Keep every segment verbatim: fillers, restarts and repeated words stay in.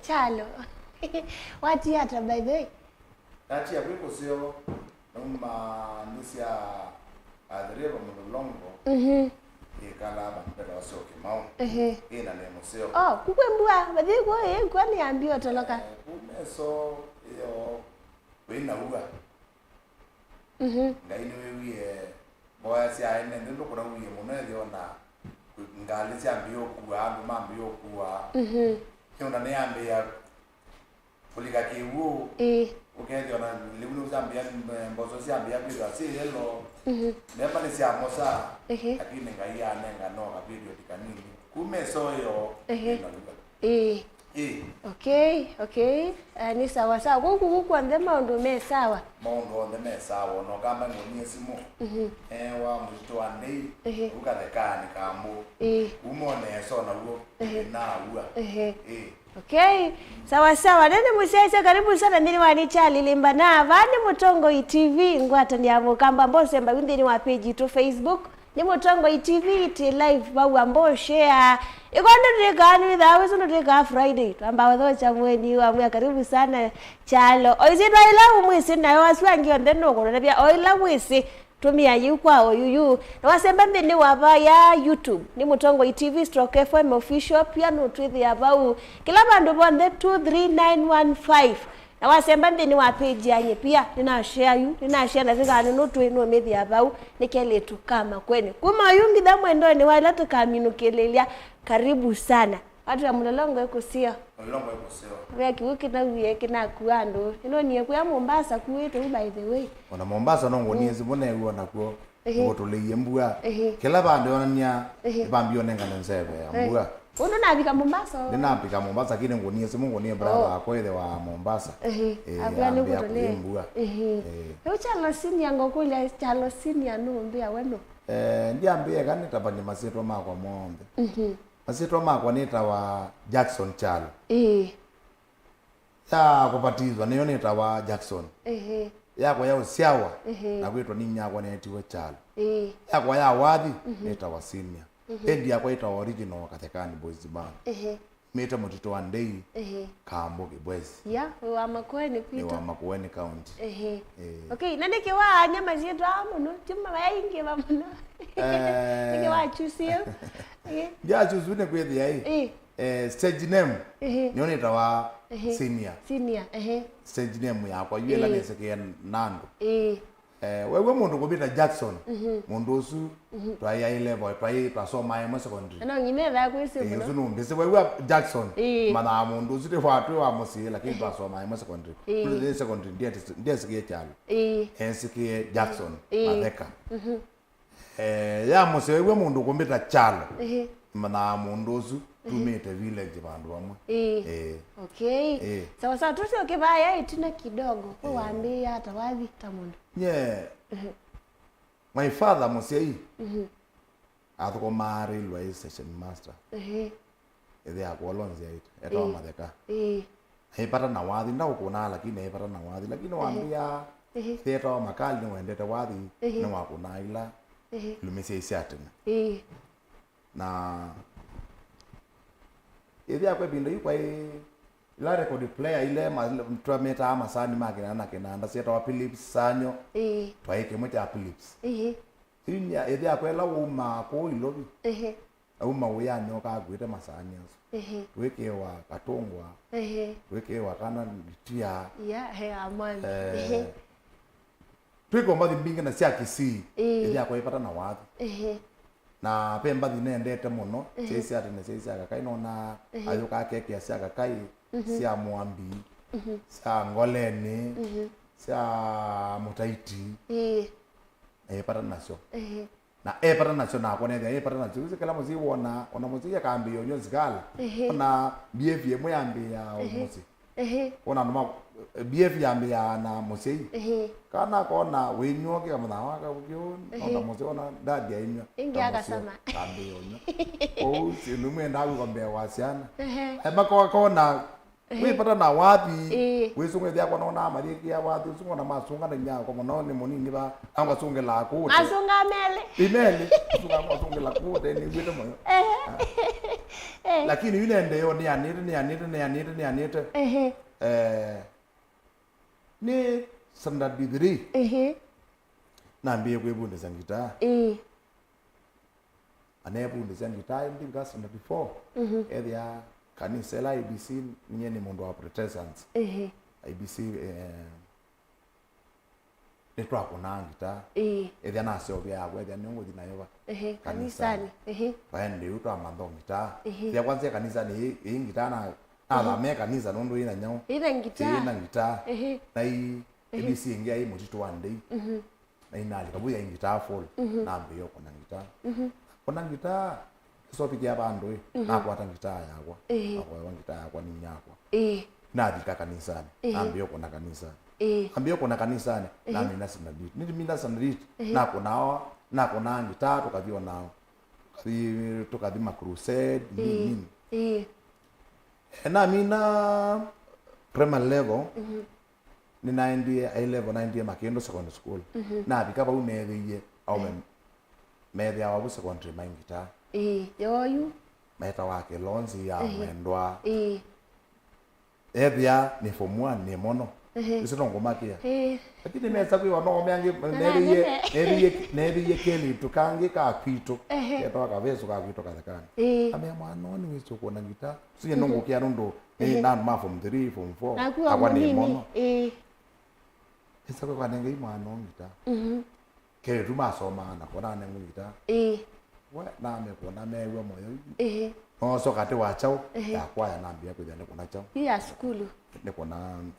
Kyalo. Watia ata, by the way? Natia kwĩ kũseo, nauma nthĩ sya Athi River Mũlolongo, mhm, ĩkalaa vandũ vetawa Seo Kĩmaũ. Ehe. Ĩna nĩ mũseo. Oh, kukwĩ mbua, vathi kuo ĩ, kuo nĩ ambio toloka. Eh, ku meso, ĩyo, wĩna ua. Mhm. Ngai nĩwĩwie mboya sya ene nthĩ, ndũkũna ũie mũno ethĩwa na ngalĩ syambĩĩa ũkua, andũ mambĩĩa ũkua. Mhm. Nyũnda nĩyambĩĩa kũlika kĩw'ũ. Ĩĩ. Ũkethĩwa na lĩu nĩu syambĩĩa, mboso syambĩĩa kwĩthĩwa syĩ yellow. Mhm. Ndeema nĩsyamosa. Ehe. Lakini Ngai anenga no kaperiod kanini. Kuma ĩsoo ĩyo, ehe, ĩna lua. Ĩĩ. Ĩĩ. Okay, okay. Eh, nĩ sawa sawa. Kũu kuku kw'onthe maũndũ me sawa? Maũndũ onthe me sawa. Ona ũkamba ngũnie simũ. Mhm. Eh, wa mũtito wa ndei, ehe, ũkathekaa nĩ kambũ. Ĩĩ. Kuma one ĩsoo naw'o, ehe, ĩnaua. Ehe. Ĩĩ. Okay. Sawa sawa. Nene mũsyaĩsya, karibu sana nthĩnĩ wa Nĩ Kyalĩlĩmba. Na vaa nĩ Mũtongoi T V, ngwatanĩa mũkamba mbose mbayu nthĩnĩ wa page itũ Facebook. Nĩ Mũtongoi T V, twĩ live vau ambao share. Ĩkwandũ twĩkaa nĩ wĩthaa wĩsũ nũtwĩkaa Friday. Twamba ũthokya mweni wa mwĩa, karibu sana Kyalo. O isi twaĩla umwĩsĩ nayo asu angĩ onthe nũkũnonavya o ĩla wĩsĩ. Tũmĩa yĩu kwa oyuyu. Na wasemba nthĩnĩ wa vaa ya YouTube, nĩ Mũtongoi T V stroke F M official, pia nũtwĩthĩa vau. Kĩla vandũ vonthe two three nine one five. Na wasemba nthĩnĩ wa page yany'e pia, nĩnashare yu, nĩnashare na thĩkano nũtwĩ nũmĩthĩa vau, nĩ kelĩtu ka Makueni. Kuma oyu ngitha mwendonĩ wa ĩla tũkaminũkĩlĩlya, karibu sana. Watu ya Mũlolongo ĩkũseo. Mũlolongo ĩkũseo. Vea kĩw'ũ kĩnawie, kĩnakua andũ. Nĩnonie kuya Mombasa kuĩtwe u, by the way. Ona Mombasa no ngũnie simũ new'o nakuo. Ehe. Ngũtũlĩie mbua. Ehe. Kĩla vandũ yonania, ehe, ĩvambio nengane nzeve ya, ehe, mbua. Ũndũ navika Mombasa? Ndinavika Mombasa, lakini ngũnie simũ, ngũnie brother, oh, wakwa ĩthe wa Mombasa. Ehe. Eh, ambĩa ambĩa nĩkũtũlĩe mbua. Ehe. Eh. Yu Kyalo Senior, ngũkũlya Kyalo Senior nũmbĩa we nũ? Eh, ndiambĩa eka nĩtavany'e masyĩtwa makwa monthe. Mhm. Masyĩtwa makwa nĩtawa Jackson Kyalo. Ĩĩ. Ya kũvatithwa nĩyo nĩtawa Jackson. Ehe. Yakwa ya ũsyawa, ehe, na kwĩtwa ninyakwa neetiwe Kyalo. Ĩĩ. Yakwa ya wathi, mhm, nĩtawa Senior. Mhm. Ĩndĩ yakwa ĩtawa Original wa Kathekani Boys Band. Ehe. Mĩte mũtitũ wa Ndei, ehe, Kambo Kibwezi. Ya, wĩ wa Makueni kwitũ. Nĩ wa Makueni County. Ehe. Ĩĩ. Okay, na nĩkĩ waany'a masyĩtwa aa mũno? Ti mayaingĩva mũno. Eh. Nĩkĩ wachusie? Ehe. Ndyachusu nĩ kwĩthĩa ĩ. Ĩĩ. Eh, stage name, ehe, nĩyo nĩtawa, ehe, Senior. Senior, ehe. Stage name yakwa, yu ĩla, ĩĩ, nĩsĩkĩe na andũ. Ĩĩ. Eh, wewe mũndũ kũvĩta Jackson, mhm, mũndũ ũsu, mhm, twaĩ A level, twaĩ twasoma ĩmwe secondary. Na no nginya ethaa kwĩsĩ, ĩĩ, mũno. Ũsu nũmbĩsĩ. Wewe Jackson, ĩĩ, manaa mũndũ ũsu twĩ wa, twĩ wa mũsyĩ, lakini, ehe, twasoma ĩmwe secondary. Ĩĩ. Kũlĩ secondary, ndie-, ndiesikĩe Kyalo. Ĩĩ. Ensikĩe Jackson, ĩĩ, Matheka. Mhm. Eh, ya mũseo ĩw'e mũndũ kũmbĩta Kyalo. Ehe. Manaa mũndũ ũsu, ehe, tumĩte village vandũ vamwe. Ĩĩ. Ĩĩ. Okay. Ĩĩ. Sawa sawa, tũsyoke vaya ĩtina kidogo. Ĩĩ. Wambĩĩa ata wathi ta mũndũ? Nye, ehe, my father mũsyai, mhm, athũkũmaa railway station master. Ehe. Ĩthe yakwa ũla ũnzyaĩte, etawa, ĩĩ, Matheka. Ĩĩ. Aĩpata na wathi, ndaũkũnaa, lakini aĩpata na wathi. Lakini, ehe, wambĩa, ehe, ĩthe etawa Makali, nĩwendete wathi, ehe, nĩwakũnaa ila, ehe, ilũmi syaĩ sya tene. Ĩĩ. Na ĩthe yakwa ĩvinda yu kwaĩ ila record player ile ma-, twametaa masani ma kĩnanda na kĩnanda syetawa Philips Sanyo. Ĩĩ. Twaĩ kĩmwe kya Philips. Ĩĩ. Yu nya-, ĩthe yakwa ĩla waumaa kũu Ilovi. Ĩĩ. Auma wĩanĩ oka akuĩte masani asu. Ehe. Twĩkĩĩwa katũngwa. Ehe. Twĩkĩĩwa kana nditia. Ya, he amani. Eh, ehe, twĩkĩwa mbathi mbingĩ na sya Kisii. Ĩĩ. Ĩthe yakwa ĩpata na wathi. Ehe. Na ve mbathi nendete mũno, ehe, syaĩ sya tene, syaĩ sya Kakai, nona, ehe, ayũka akekĩa sya Kakai, mhm, sya Mwambi, mhm, sya Ngoleni, mhm, sya Mũtaiti. Ĩĩ. Epata nasyo. Ehe. Na epata nasyo nakwa nethĩa epata nasyo. Wĩsĩ kĩla mũsyai wona, ona mũsyai akambĩĩa ũnywa sigala, ehe, ona behavior ĩmwe yambĩĩa o, ehe, mũsyĩ. Ehe. Ona andũ ma, eh, B F yambĩaa na mũsyai. Ehe. Kana akona wĩnyw'a ũkĩkamanya waka ũkĩũ, ehe, ona mũsyai ona dadi ainyw'a. Ĩngĩ na mũsyai akasama. Akambĩĩa ũnyw'a. Kwoou syĩndũ imwe endaa kwĩka mbee wa syana. Ehe. Eh, makona, ehe, wĩ vata na wathi, ĩĩ, wĩsũng'ethya akwa nona mathĩkĩa wathi ũsu ona masũnganany'a akwa mũno nĩ mũnini va, angasũngĩlaa kũũ. Masũnga melĩ. Ĩ melĩ, masũnga masũngĩla kũũ, nĩw'ĩte mũyo. Ehe. Eh. Lakini yu nendeo nĩanĩte, nĩanĩte, nĩanĩte, nĩanĩte. Ehe. Eh, nĩ standard three. Ehe. Nambĩĩe kwĩvundĩsya ngitaa. Ĩĩ. Anevundĩsya ngitaa ĩndĩ nga standard four. Mhm. Ethĩa kanisa ĩla A B C, nyie nĩ mũndũ wa Protestants. Ehe. A B C, eh, nĩtwakũnaa ngitaa. Ĩĩ. Ethĩa naseũvya yakwa, ethĩa nĩngũthi nayo va? Ehe, kanisani. Kanisani. Ehe. Vaendeu twamantha ngitaa. Ehe. Ethĩa kwanza e kanisani, ĩ, ĩ ngitaa na, nathame kanisa nũndũ ĩna nyaũ. Ĩna ngitaa. Ĩna ngitaa. Ehe. Na ĩ, ehe, A B C ĩngĩ yaĩ mũtitũ wa ndei. Mhm. Na inalika vu yaĩ ngitaa full. Mhm. Nambĩĩa kũna ngitaa. Mhm. Kũna ngitaa, nĩsovikia vandũ ĩ, mhm, nakwata ngitaa yakwa. Ehe. Nakoewa ngitaa yakwa nĩ nyakwa. Ĩĩ. Nathika kanisani. Ĩĩ. Nambĩĩa kũna kanisani. Ĩĩ. Nambĩĩa kũna kanisani. Ĩĩ. Namina standard eight. Nĩtũmina standard eight. Ĩĩ. Nakũnaa, nakũnaa ngitaa, tũkathi onao. Tũkathi, tũkathi ma crusade, nini, ĩĩ, nini. Ĩĩ. E, namina primary level, mhm, nĩnaendie A level, naendie Makindu Secondary School. Mhm. Navika vau neethĩie aũme, mhm, meethĩawa vu secondary mai ngitaa. Ĩĩ, yoyu. Metawa Kilonzi ya, ehe, Mwendwa. Ĩĩ. Ethĩa nĩ form one nĩ mono. Ehe. Isu no ngũmakĩa. Ĩĩ. Lakini mesa kwĩwa no me angĩ, na neethĩie, nene, neethĩie, neethĩie kelĩtu kangĩ ka kwitũ. Ehe. Ketawa Kavesu ka kwitũ Kathekani. Ĩĩ. Amea mwana ũyũ nĩwĩsĩ kũna ngitaa. Sinye, mhm, nũngũkĩa nũndũ nĩ, ehe, na ma form three, form four. Naku wa akwa nĩ mũnini, mono. Ĩĩ. Ĩsa kwĩkwa nengei mwana ũngĩ ta. Mhm. Kelĩtu masomaa na kona nengũ ngita. Ĩĩ. We, namekũna mew'a mũyo. Ĩĩ. Noso katĩ wa kyaũ, ehe, ya kwaya nambĩa kwĩthĩa nĩkũna kyaũ. Yu ya sukulu. Nĩkũna,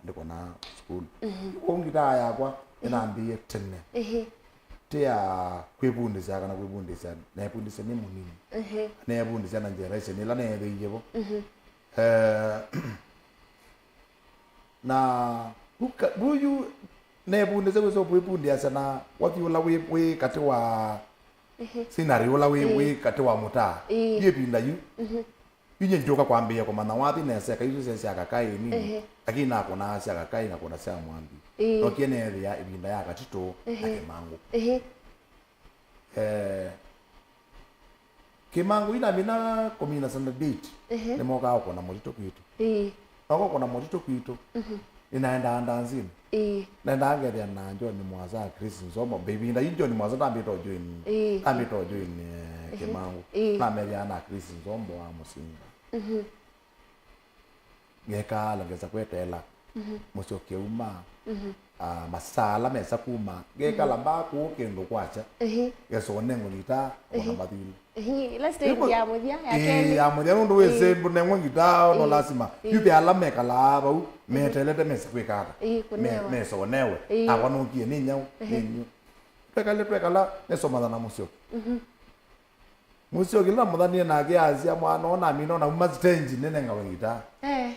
nĩkũna sukulu. Mhm. Ũu ngitaa yakwa, ehe, ĩnambĩie tene. Ehe. Ti ya kwĩvundĩsya kana kwĩvundĩsya, neevundĩsya nĩ mũnini. Ehe. Neevundĩsya na generation ĩla neethĩie vo. Mhm. Eh, na vu ka-, vu yu neevundĩsya wĩsa kwĩvundĩasya na wathi ũla wĩ, wĩ katĩ wa, ehe, scenery ũla wĩ, ĩĩ, wĩ katĩ wa mũtaa. Ĩĩ. Yu ĩvinda yu. Mhm. Yu nyie ndyũka kwambĩĩa kũmanya wathi nesa eka isu sya, sya Kakai nini. Ehe. Lakini nakũnaa sya Kakai, ngakũna sya Mwambi. Ĩĩ. Nokie neethĩa ĩvinda ya Katitũ na, ehe, Kĩmangũ. Ehe. Eh, Kĩmangũ inamina kũmina standard eight, ehe, nĩmokaa kũkũna mũtitũ kwitũ. Ĩĩ. Noko kũna mũtitũ kwitũ, mhm, nĩnaendaa ndanzinĩ. Ĩĩ. Naendaa ngethĩa na John Mwasa, Chris Nzombo. Ĩvinda yu John Mwasa ndambĩte o join, ĩĩ, ndambĩte o join, eh, ehe, Kĩmangũ. Ĩĩ. Namethĩa na Chris Nzombo wa Mũsinga. Mhm. Ngekala ngesa kweteela, mhm, mũsyoke uma, mhm, ah, masaa ala mesa kuma, ngekala, mhm, mbaa kũũ kĩndũ kwakya, ehe, ngesonengwa ngitaa, ehe, ona mathili. Ehe, ila stage ya mũthya, ya, ĩĩ, kelĩ, ya mũthya, nũndũ wĩsĩ, ĩĩ, ndũnengwa ngitaa, no, ĩĩ, lasima. Ĩĩ. Yu ve ala mekalaa vau, mhm, metelete mesa kwĩka ata? Ĩĩ, me-, kũnewa, mesonewe. Ĩĩ. Nakwa nũkie nĩ nyaũ, ehe, nĩ nyu. Twekale, twekala, nĩsomatha na mũsyoke. Mhm. Mũsyoki ĩla namũthanie nake asya, mwana ũũ namina, nauma stage nĩnengawe ngitaa. Eh.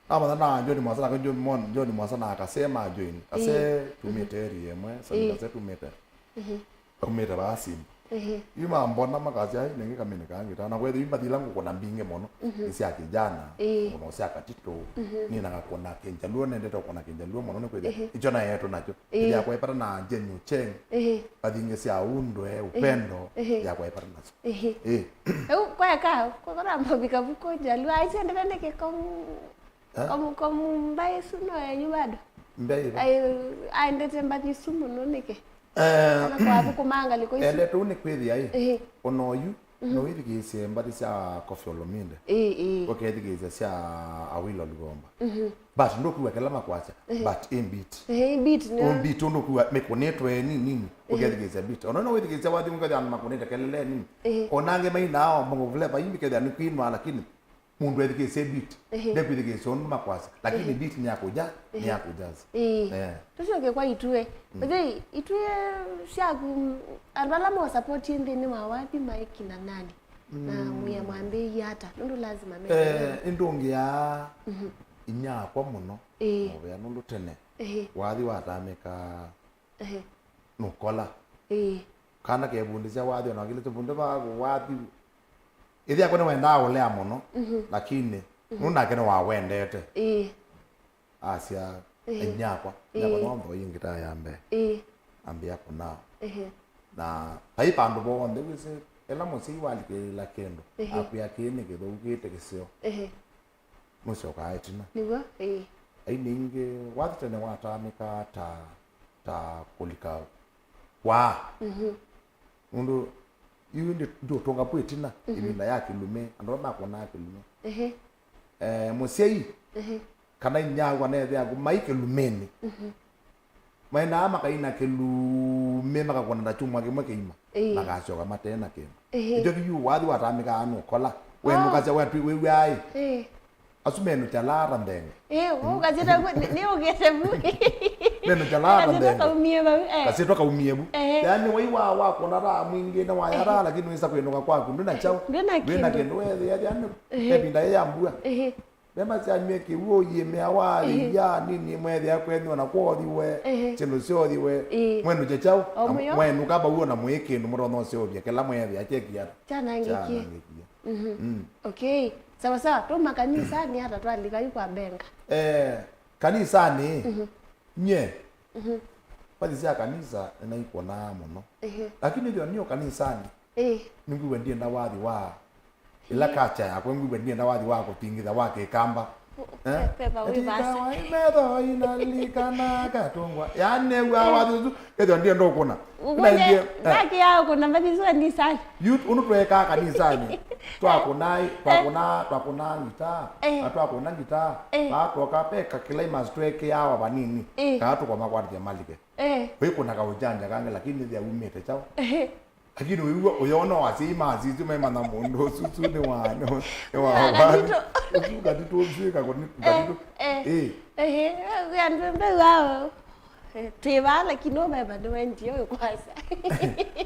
Namanya na John Mwasa, nake John Mon-, John Mwasa na Kase ma join. Kase, ĩĩ, tumĩte area ĩmwe, Sami, ĩĩ, Kase tumĩte. Mhm. Tumĩte vaa Simba. Ehe. Yu mambona makasya, "Ai, nengĩ kamene kaa ngitaa." Na kwethĩ yu mbathi ila ngũkũna mbingĩ mũno, mhm, nĩ sya kijana, ĩĩ, ngũkũna sya Katitũ, mhm, nĩ na ngakũna Kĩnjaluo, nendete kũkũna Kĩnjaluo mũno, nĩ kwĩthĩa, ehe, ikyo naetwe nakyo. Ĩĩ. Yakwa ĩpata na Jane Ochieng. Ĩĩ. Mbathi ingĩ sya ũndũe, ĩĩ, ũpendo, ĩĩ, yakwa ĩpata nasyo. Ĩĩ. Ĩĩ. Ĩu kweka, kwakora mbavi kavuko Njaluo, aisiendete nĩkĩ komu, eh? Komu, komu mbaĩ ĩsu no yenyu bado? Mbaĩ ĩva? Ai, aendete mbathi isu mũno nĩkĩ? Eh, kana kwa vuku mangaliko isu? Endete ũu nĩ kwĩthĩa, ĩĩ. Ĩĩ. Ona oyu, mhm, no wĩthikĩĩsye mbathi sya Koffi Olomide. Ĩĩ, ĩĩ. Ũkethikĩĩsya sya Awilo Lugomba. Mhm. But ndũkwĩw'a kĩla makwasya, ehe, but in beat. Ehe, in beat, nĩ. In beat, ndũkwĩw'a mĩkũnĩtwe nini, ehe, ũkethikĩĩsya beat. Ona no wĩthikĩĩsya wathi ũkethĩa andũ makũnĩte kelele nini. Ehe. Ona angĩ mainaa bongo flava, imbi kethĩa nĩ kwĩnwa, lakini mũndũ ethikĩĩsye beat, ehe, ndekwĩthikĩĩsya ũndũ makwasya. Lakini, ehe, beat nĩ ya kũja, nĩ, ehe, ya kũjazz. Ĩĩ. Eh. Tũsyoke kwa Itue. Mm. Ĩthĩ Itue syaku, andũ ala mosapoti nthĩnĩ wa wathi maĩ kina nani? Na, mm, mwĩa mwambĩĩie ata? Nũndũ lazima meke, eh, nĩndũngĩaa, mhm, inyakwa mũno. Ĩĩ. Mũvea nũndũ tene, ĩĩ, wathi watamĩkaa, ĩĩ, nũkola. Ĩĩ. Kana kevundĩsya wathi, ona wakĩlĩte vundĩ va wathi. Ĩthe akwa nĩwendaa ũlea mũno, mhm, lakini, mhm, nũndũ nake nĩwawendete. Ĩĩ. Asya, ĩĩ, inyakwa, ĩĩ, inyakwa no mboie ngitaa ya mbee. Ĩĩ. Ambĩa kũnaa. Ĩĩ. Na vai vandũ vonthe wĩsĩ, ĩla mũsyai walikĩlĩla kĩndũ, ĩĩ, akwĩa kĩĩ nĩ kĩthũkĩte kĩseo. Ĩĩ. Nũsyokaa ĩtina. Nĩw'o, ĩĩ. Aini aingĩ, wathi tene watamĩkaa ta, ta kũlika waa. Mhm. Nũndũ yu ndi-, ndiũtũnga vu ĩtina, mhm, ĩvinda ya kĩlumĩ, andũ ala makũnaa kĩlumĩ. Ĩĩ. Eh, mũsyai, ĩĩ, kana inyakwa na ĩthe yaku mai kĩlumĩnĩ. Mhm. Maendaa makaina kĩlumĩ, makakũna ta kyumwa kĩmwe kĩima, ĩĩ, makasyoka mate na kĩndũ. Ĩĩ. Nĩkyo kĩu wathi watamĩkaa nũkola. Oh. Wenũkasya watwi wĩw'aa ĩ. Ĩĩ. Asu menũkya laa ta nthenge. Ĩĩ, ũkasya ta nĩ, nĩ ũkĩte vu. Menũkya laa ta nthenge. Kasyĩtwa kaumie vau, eh. Kasyĩtwa kaumie vu. Ĩĩ. Yaani wai wa, wakũna taa mwingĩ na waya taa, ĩĩ, lakini wĩsa kwĩnũka kwaku ndwĩ na kyaũ. Ndwĩ na kĩndũ. Ndwĩ na kĩndũ wethĩa, yaani, ĩĩ, ĩvinda yĩ ya mbua. Ĩĩ. Vema syanywe kĩw'ũ, yĩmea wa, ĩĩ, ĩia nini, mwethĩa kwenyu ona kwothiwe, ĩĩ, syĩndũ syothiwe, ĩĩ, mwenũkye kyaũ? O na mũyo. Mwenũka vau ona mwĩ kĩndũ mũtonya ũseũvya kĩla mwethĩa kyekia ata? Kyanangĩkie. Kyanangĩkie. Mhm. Mm. Okay. Sawa sawa, tuma kanisanĩ ata twalika yu kwa benga? Eh, kanisanĩ, mhm, nye, mhm, mbathi sya kanisa nĩnaikũnaa mũno. Ĩĩ. Lakini thĩo nĩ o kanisanĩ, ĩĩ, nĩngwĩw'a ndienda wathi wa ĩla culture yakwa, ngwĩw'a ndienda wathi wa kũtingĩtha wa kĩkamba. Eh? Pe-, peva wĩ vasa. Ĩtikawa imetho inalilikana katũngwa. Yaani, nĩw'aa wathi ũsu, ethĩwa ndienda ũkũna. Ũkũne, naendie, eh, ndaki ya ũkũna mbathi sua nisani. Yu, ũndũ tweekaa kanisanĩ, twakũna, twakũna, twakũna ngitaa, eh, na twakũna ngitaa, eh, vaa twoka ve ka climax tweekĩawa vanini, eh, kaa tũkomakwatĩthya malike. Eh. Wĩkũna kaũjanja kangĩ, lakini nĩthĩa umĩte kyaũ? Eh. Lakini ũiw'a ũyona asyai ma sisyo maimanya mũndũ ũsu, ũsu nĩ wa, nĩ wa, nĩ wa, na, na wathi. Ũsu katitũ, ũsu ĩkakũ nĩ katitũ. Eh, eh. Ĩĩ. Ehe, ya mbembe wao. Eh, twĩ vaa, lakini ũmemba nĩwendie ũyũ kwasa.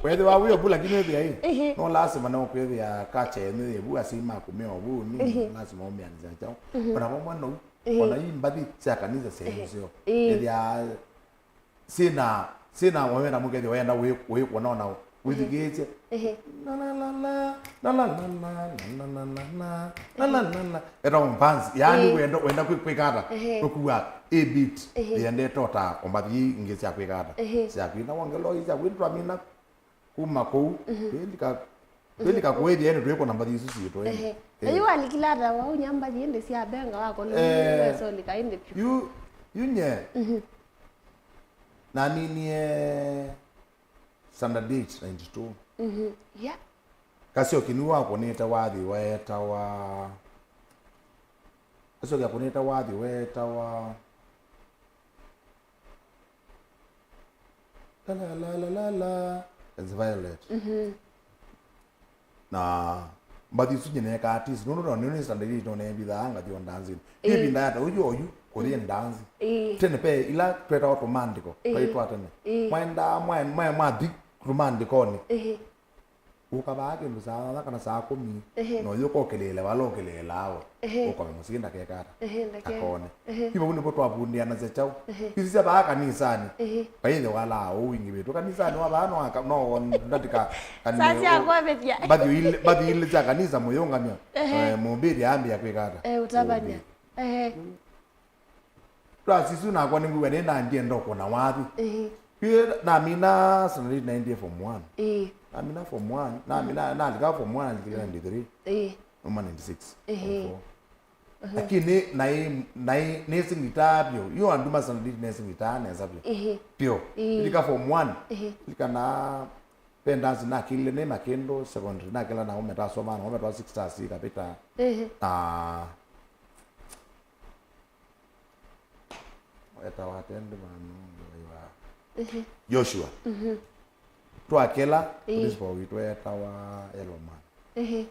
Wethĩwa wĩ ovu, lakini wĩthĩa ĩ, ehe, no lasima no kwĩthĩa culture yenyu yĩ vu, asyai maku me ovu, nĩ, ehe, lasima ũmĩanĩsya kyaũ. Mhm. Ona vamwe nou, ehe, ona ii mbathi sya kanisa syenyu, ehe, syo. Ĩĩ. Ĩthĩa syĩna, syĩna wenda mũkethĩa wenda wĩ, wĩkwona ona wĩthikĩĩsye. Ehe. Na, na, na, na. Etawa mpanzi. Yaani, ĩĩ, wenda, wenda kwĩ-, kwĩka ata? Ehe. Ũkua a beat. Ehe. Yendete o ta o mbathi ingĩ sya kwĩka ata? Ehe. Sya kwina wongelo, sya kwina twamina. Kuma kũu, mhm, twĩlika, mhm, twĩlika kũĩthya ĩndĩ twĩkũna mbathi isu sitũ ĩndĩ. Ehe. Eh. Yu walikile ata waunya mbathi ĩndĩ sya benga wakolwa, eh, wesolika ĩndĩ vyũ? Yu, yu nye, mhm, naninie standard eight ninety-two. Mhm. Yeah. Kasyoki nĩwe wakũnĩte wathi weetawa, Kasyoki akũnĩte wathi weetawa La, la, la, la, la, la. It's violet. Mhm. Na mbathi isu nyineka artist. Nũndũ no nĩ standard eight no nembithaa ngathi o ndanzini. Ĩĩ. Ĩvinda yata ũyu oyu kũthi, mm, ndanzi. Ĩĩ. Tene pe ila twetawa tũmandĩko. Ĩĩ. Twaitwa tene. Ĩĩ. Mwaenda, mwa-, mwa-, mwathi tũmandĩkonĩ. Ĩĩ. Ũkavaa kĩndũ saa thantha kana saa kũmi, ehe, na ũyũka ũkĩlĩĩle vala ũkĩlĩĩlaa we. Ehe. Ũkome mũsyĩ ndakeka ata? Ehe, ndake-, akone. Ehe. Yu vau nĩvo twavundĩanasya kyaũ. Ehe. Isi sya vaa kanisanĩ. Ehe. Vaithe walaa ũu ingĩ vitũ. Kanisanĩ wa vaa no aka-, no won-, ndatĩka kani-, saa sya kwavĩthya. Mbathi ilĩ, mbathi ilĩ sya kanisa mũyũngamya. Ehe. Eh, mũmbĩti ambĩa kwĩka ata? Eh, ũtavany'a. Mũmbĩti. Ehe. Twasi isu nakwa nĩngwĩw'a nĩ na ndienda ũkũna wathi. Ĩĩ. Yu namina standard eight ninety form one. Ĩĩ. Namina form one, namina, mm, nalika form one, nalikile ninety-three. Ĩĩ. Numa ninety-six. Ĩĩ. Form four. Mhm. Lakini naĩ, naĩ, nĩsĩ ngitaa vyũ. Yu anduma standard eight nĩsĩ ngitaa nesa vyũ. Ĩĩ. Vyũ. Ĩĩ. Nilika form one. Ĩĩ. Nilika na Ve ndanzi nakĩlile nĩ Makĩndũ Secondary, nakĩla na aũme tasoma na aũme twa Six Stars ikavĩta. Ehe. Na wetawa Tendi Manu, ngai wa, ehe, Joshua. Mhm. Twakĩla, ĩĩ, principal witũ etawa Yellowman. Ehe.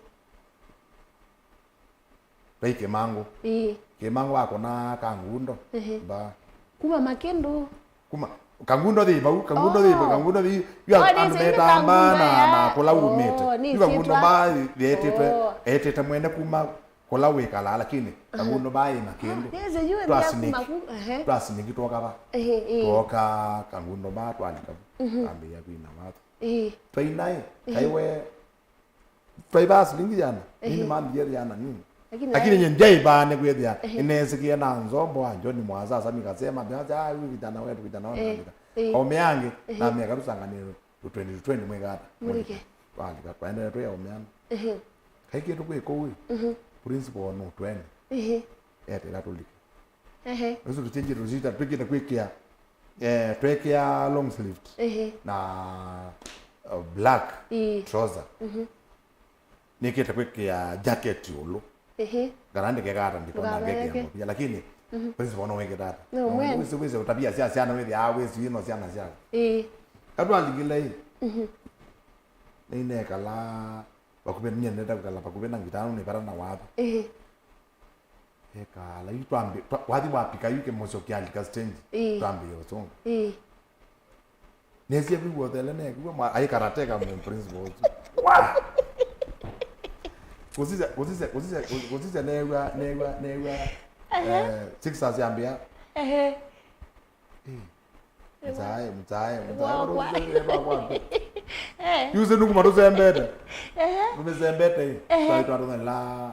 Vai Kĩmangũ. Ĩĩ. Kĩmangũ wakũna Kangundo. Ehe. Mba. Kuma Makĩndũ. Kuma, Kangundo thĩ vau, Kangundo thĩ vau, oh, Kangundo thĩ, yu, oh, andũ nĩsĩ metamba Kangundo na, ya, na kũla, oh, umĩte. Yu Kangundo nĩsĩtwa mba yetĩtwe, oh, etĩte mwene kuma kũla wĩkalaa, lakini Kangundo baa ĩna kĩndũ. Yes, you and Twa me sneak. Akumaku. Ehe. Twa sneak twoka va. Ehe, eh. Twoka Kangundo baa twalika vu. Mhm. Twambĩĩa kwina watho. Eh. Twainaĩ, Ehe. Kaiwe, twaivaa silingi yana. Ehe. Nini mambie yana nini. Lakini Lakini ayo- nye ndyaivaane kwĩthĩa, Ehe. Nĩneesĩkĩe na nzombo wa John Mwasasa nikasema, "Acha, huyu kijana wetu, kijana wetu." Eh, Andika. Eh. Aume ange, Ehe. Na meka tusanganĩrwe. Twenty twenty mwĩkata. Mũlike. Twalika, twaendele twĩ aume ana. Ehe. Kai kĩndũ kwĩ kũu ĩ. Mhm. Principal no twende. Ehe. Etĩla tũlike. Ehe. Ũsu tũchenjie tũsita, twĩkĩte kwĩkĩa, eh, twekĩa long sleeve. Ehe. Na, uh, black Ii. Trouser. Mhm. Nĩkĩte kwĩkĩa jacket ĩũlũ. Ehe. Kana ndĩkekata ndikona Ndũkaveke. Ngekĩa mũvia. Lakini, Mhm. Principal no wĩkĩte ata. No, No, mwene. Wĩsĩ, wĩsĩ tabia sya syana wĩthĩaa wĩsĩ ino syana syaku. Ĩĩ. Katwalikile ĩ. Mhm. Nĩinekala vakuvĩ, niendete kukala vakuvĩ na ngitano nĩvata na watho. Ĩĩ. Ekala yu twambi, twa-, wathi wapika yu kĩmũsyo kĩalika stage. Ĩĩ. Twambĩĩa ũsũnga. Ĩĩ. Nesie kwĩw'a ũthele nekwĩw'a mwa-, aikarateka mũ principal ũsu. Wa! Kũsisya, kũsisya, kũsisya, kũsisya neew'a, neew'a, neew'a, Ehe. Eh, Sixers yambĩa. Ehe. Eh. Mzae, mzae, mzae. Wakwa. Eh. Yuse nukuma tusembete. Ehe. Tumesembete. Ehe. Twaitwa tunela.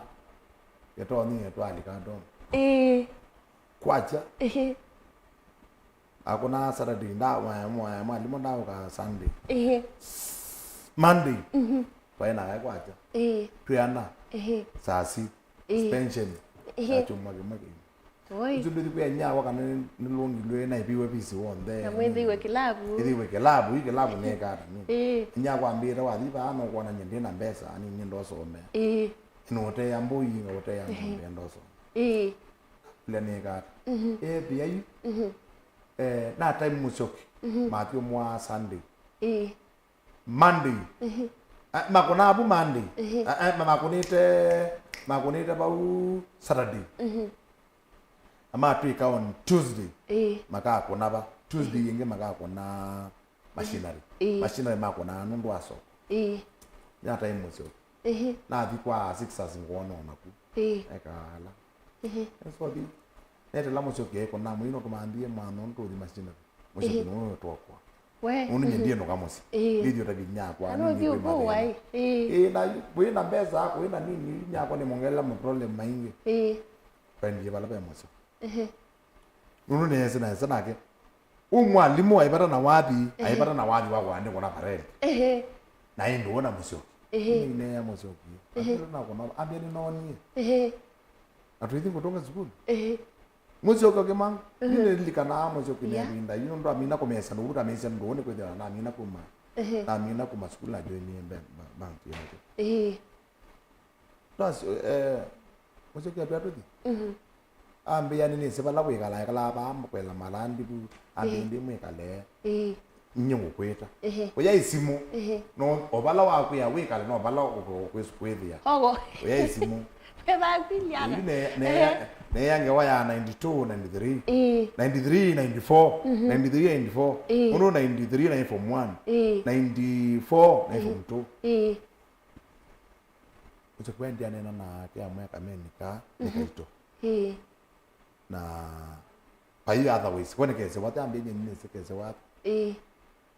Yetoni yetwalika ndo. Eh. Kwacha. Ehe. Akũna Saturday, nda-, mwa-, mwa-, mwalimũ ndaũka Sunday. Ĩhĩ. Monday, Mhm. twaĩ nake kwakya. Ĩĩ. Twĩ ana. Ĩhĩ. Saa si. Ĩĩ. Suspension. Ĩhĩ. Ya kyumwa kĩmwe kĩu. Oi. Isu ndũthi kwĩ nyakwa kana nĩ, nĩlũngilwe na ĩviwe visi wonthe. Na mwĩthĩiwe kĩlavu. Ĩthĩiwe kĩlavu, ĩ kĩlavu nĩ kata nĩ. Ĩĩ. Nyakwa ambĩte wathi vaa no kuonany'a ndĩ na mbesa, ani nĩ ndosomea. Ĩĩ. Ĩno ũtea mbũi, nga ũtea Ĩhĩ. Ng'ombe ndosomea. Ĩĩ. Ila nĩka ata? Mhm. Ethĩa yu, Mhm. Eh, na time Mũsyoki, Mhm. mathyũmũaa Sunday. Ĩĩ. Monday. Mhm. Ah, makũnaa vu Monday. Mhm. Ah, ah, ma-, makũnĩte, makũnĩte vau Saturday. Mhm. Na matwĩka on Tuesday. Ĩĩ. Makakũna va. Tuesday Mhm. ĩngĩ makakũna machinery. Ĩĩ. Machinery makũnaa nũndũ wa soko. Ĩĩ. Nyatai Mũsyoki. Ĩhĩ. Nathi kwa Sixers ngwona onaku. Ĩĩ. Ekaala. Ĩhĩ. Esothi. Netela Mũsyoki ekũna mũino tũmanthie mwana ũndũ tũthi machinery. Mũsyoki Ĩhĩ. Nũũ twokwa. We. Ũndũ nye Mhm. ndienũka mũsyĩ. Ĩĩ. Ndithi ũta vinya kwa Ano nini thiũ kwĩ kũu mathĩna. Ai. Ĩĩ. Ĩĩ, na wĩ na mbesa yako, wĩ na nini, nyakwa nĩ mongelela ma problem maingĩ. Ĩĩ. Twendie vala ve Mũsyoki. Ĩhĩ. Nũndũ nĩesĩ na esa nake. Ũ mwalimũ aivata na wathi, Ĩhĩ. Aivata na wathi wa kũandĩkwa na parent. Ĩhĩ. Na ĩndĩ wona Mũsyoki. Ĩhĩ. Nĩnea Mũsyoki. Ĩhĩ. Ambĩte na kũna, ambĩa nĩnonie. Ĩhĩ. Na tũithi ngũtũnga sukulu. Ĩhĩ. Mũsyoki ũkĩmanga. Ĩhĩ. Nĩnĩlilikanaa Mũsyoki Yeah. Nevinda. Yu nũndũ amina kũmesa nũvuta mesa ndũũ nĩ kwĩthĩwa namina kuma. Ĩhĩ. Namina kuma sukulu na joinie mbe-, ba-, bank yake. Ĩhĩ. Twasyo, eh, Mũsyoki atwĩa tũthi. Mhm. Ambĩa nĩnĩsĩ vala wĩkalaa, ekalaa vaa kwela malandi vu, ambĩa Ĩĩ. Ndĩ mwĩkale. Ĩĩ. Nye ngũkwĩta. Ĩhĩ. Ũya isimũ. Ĩhĩ. No, o vala wakwĩa wĩkale, no vala ũkwĩsĩ kwĩthĩa. Ogo. Ũya isimũ. Petha kwiliana. Ĩĩ, ne, ne, Ĩhĩ. Neya ngewa ya ninety-two, ninety-three. Ĩĩ. Ninety-three, ninety-four. Mhm. Ninety-three, ninety-four. Ĩĩ. Ũndũ ninety-three naĩ form one. Ĩĩ. Ninety-four naĩ Ĩĩ. Form two. Ĩĩ. Ũsĩ kwendia nena nake amwe akamenika nĩ Mhm. kaito. Ĩĩ. Na vai otherwise, kwene kese wate ambie nye nini sekese wate. Ĩĩ.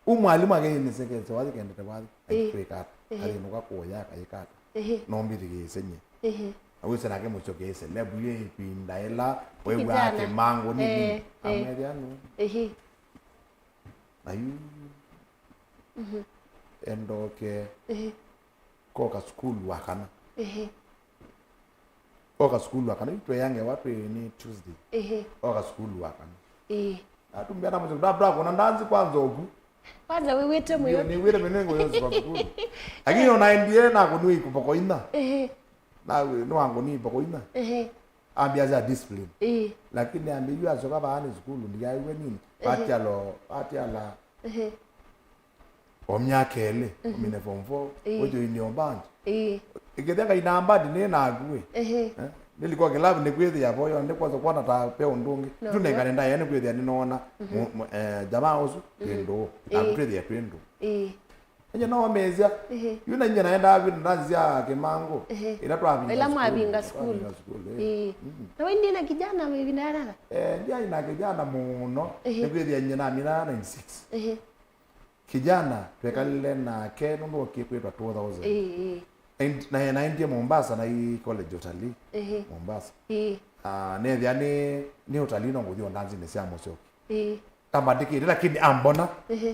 U mwalimu ake nini sekese wate kendete wate. Ĩĩ. Aitweka ata. Ĩĩ. Athĩnũka kuoya akaika ata. Ĩĩ. No mbithikĩĩse nye. Ĩĩ. Na wĩse nake mũsyoke ĩse lebu ye ĩpinda ĩla wew'aa Kijana. Kĩmango nini. Ĩĩ, ĩĩ. Amwethĩa nũ. Ĩĩ. Na yu Mhm. Endoke. Ĩĩ. Koka sukulu wa kana. Ĩhĩ. Oka sukulu wa kana, itweangewa twĩ nĩ Tuesday. Ĩhĩ. Oka sukulu wa kana. Ĩĩ. Atumbia na mzee, ndabra kona ndanzi kwanza oku. Kwanza wĩw'ĩte mwĩyo. Nĩ wĩte mene ngo yosi kwa sukulu. Lakini ona endie na kuniwe ikuboko ina. Ĩhĩ. Na we no wangu ni iboko ina. Ĩhĩ. Ambia za discipline. Ĩĩ. Lakini ambi yu asoka baani sukulu ndiaiwe nini? Ĩhĩ. Atialo, atiala. Ĩhĩ. O myaka ĩlĩ, Mhm. Ũmine form four, Ĩĩ. Ũjoine o band. Ĩĩ. Ĩkĩthĩa ngai na band nĩ naku ĩ. Ĩhĩ. Eh? Nĩlikwa kĩlavu nĩkwĩthĩa voyo, nĩkwanza kwana ta pe ũndũ ũngĩ. No, Tunengane no. Ndaĩa nĩkwĩthĩa nĩnoona Mhm. mu-, mu-, eh, jamaa ũsu, Mhm. Twĩ ndũũ. Naku Ĩĩ. Twĩthĩa twĩ ndũũ. Ĩĩ. Ĩĩ. Nye no mesya. Ĩĩ. Yu na nye naendaa vĩndũ ndanzya Kĩmangũ. Ĩĩ. Ĩla twavinga. Ĩla sukulu, mwavinga sukulu. Twavinga sukulu, ĩĩ. Ĩĩ. Mm. Na we ndĩ na kijana mavinda ya nana? Eh, ndiai na kijana mũno. Ĩĩ. Nĩkwĩthĩa nye namina ninety-six. Ĩĩ. Kijana twekalile nake nũndũ okie kwĩtwa two thousand. Ĩĩ, ĩĩ. And na naendie Mombasa na i college utalii. Ĩĩ. Mombasa. Ĩĩ. Ah, nethĩa nĩ nĩ utalii no ngũthi o ndanzinĩ sya Mũsyoki. Ĩĩ. Ambandĩkĩte lakini ambona. Ĩĩ.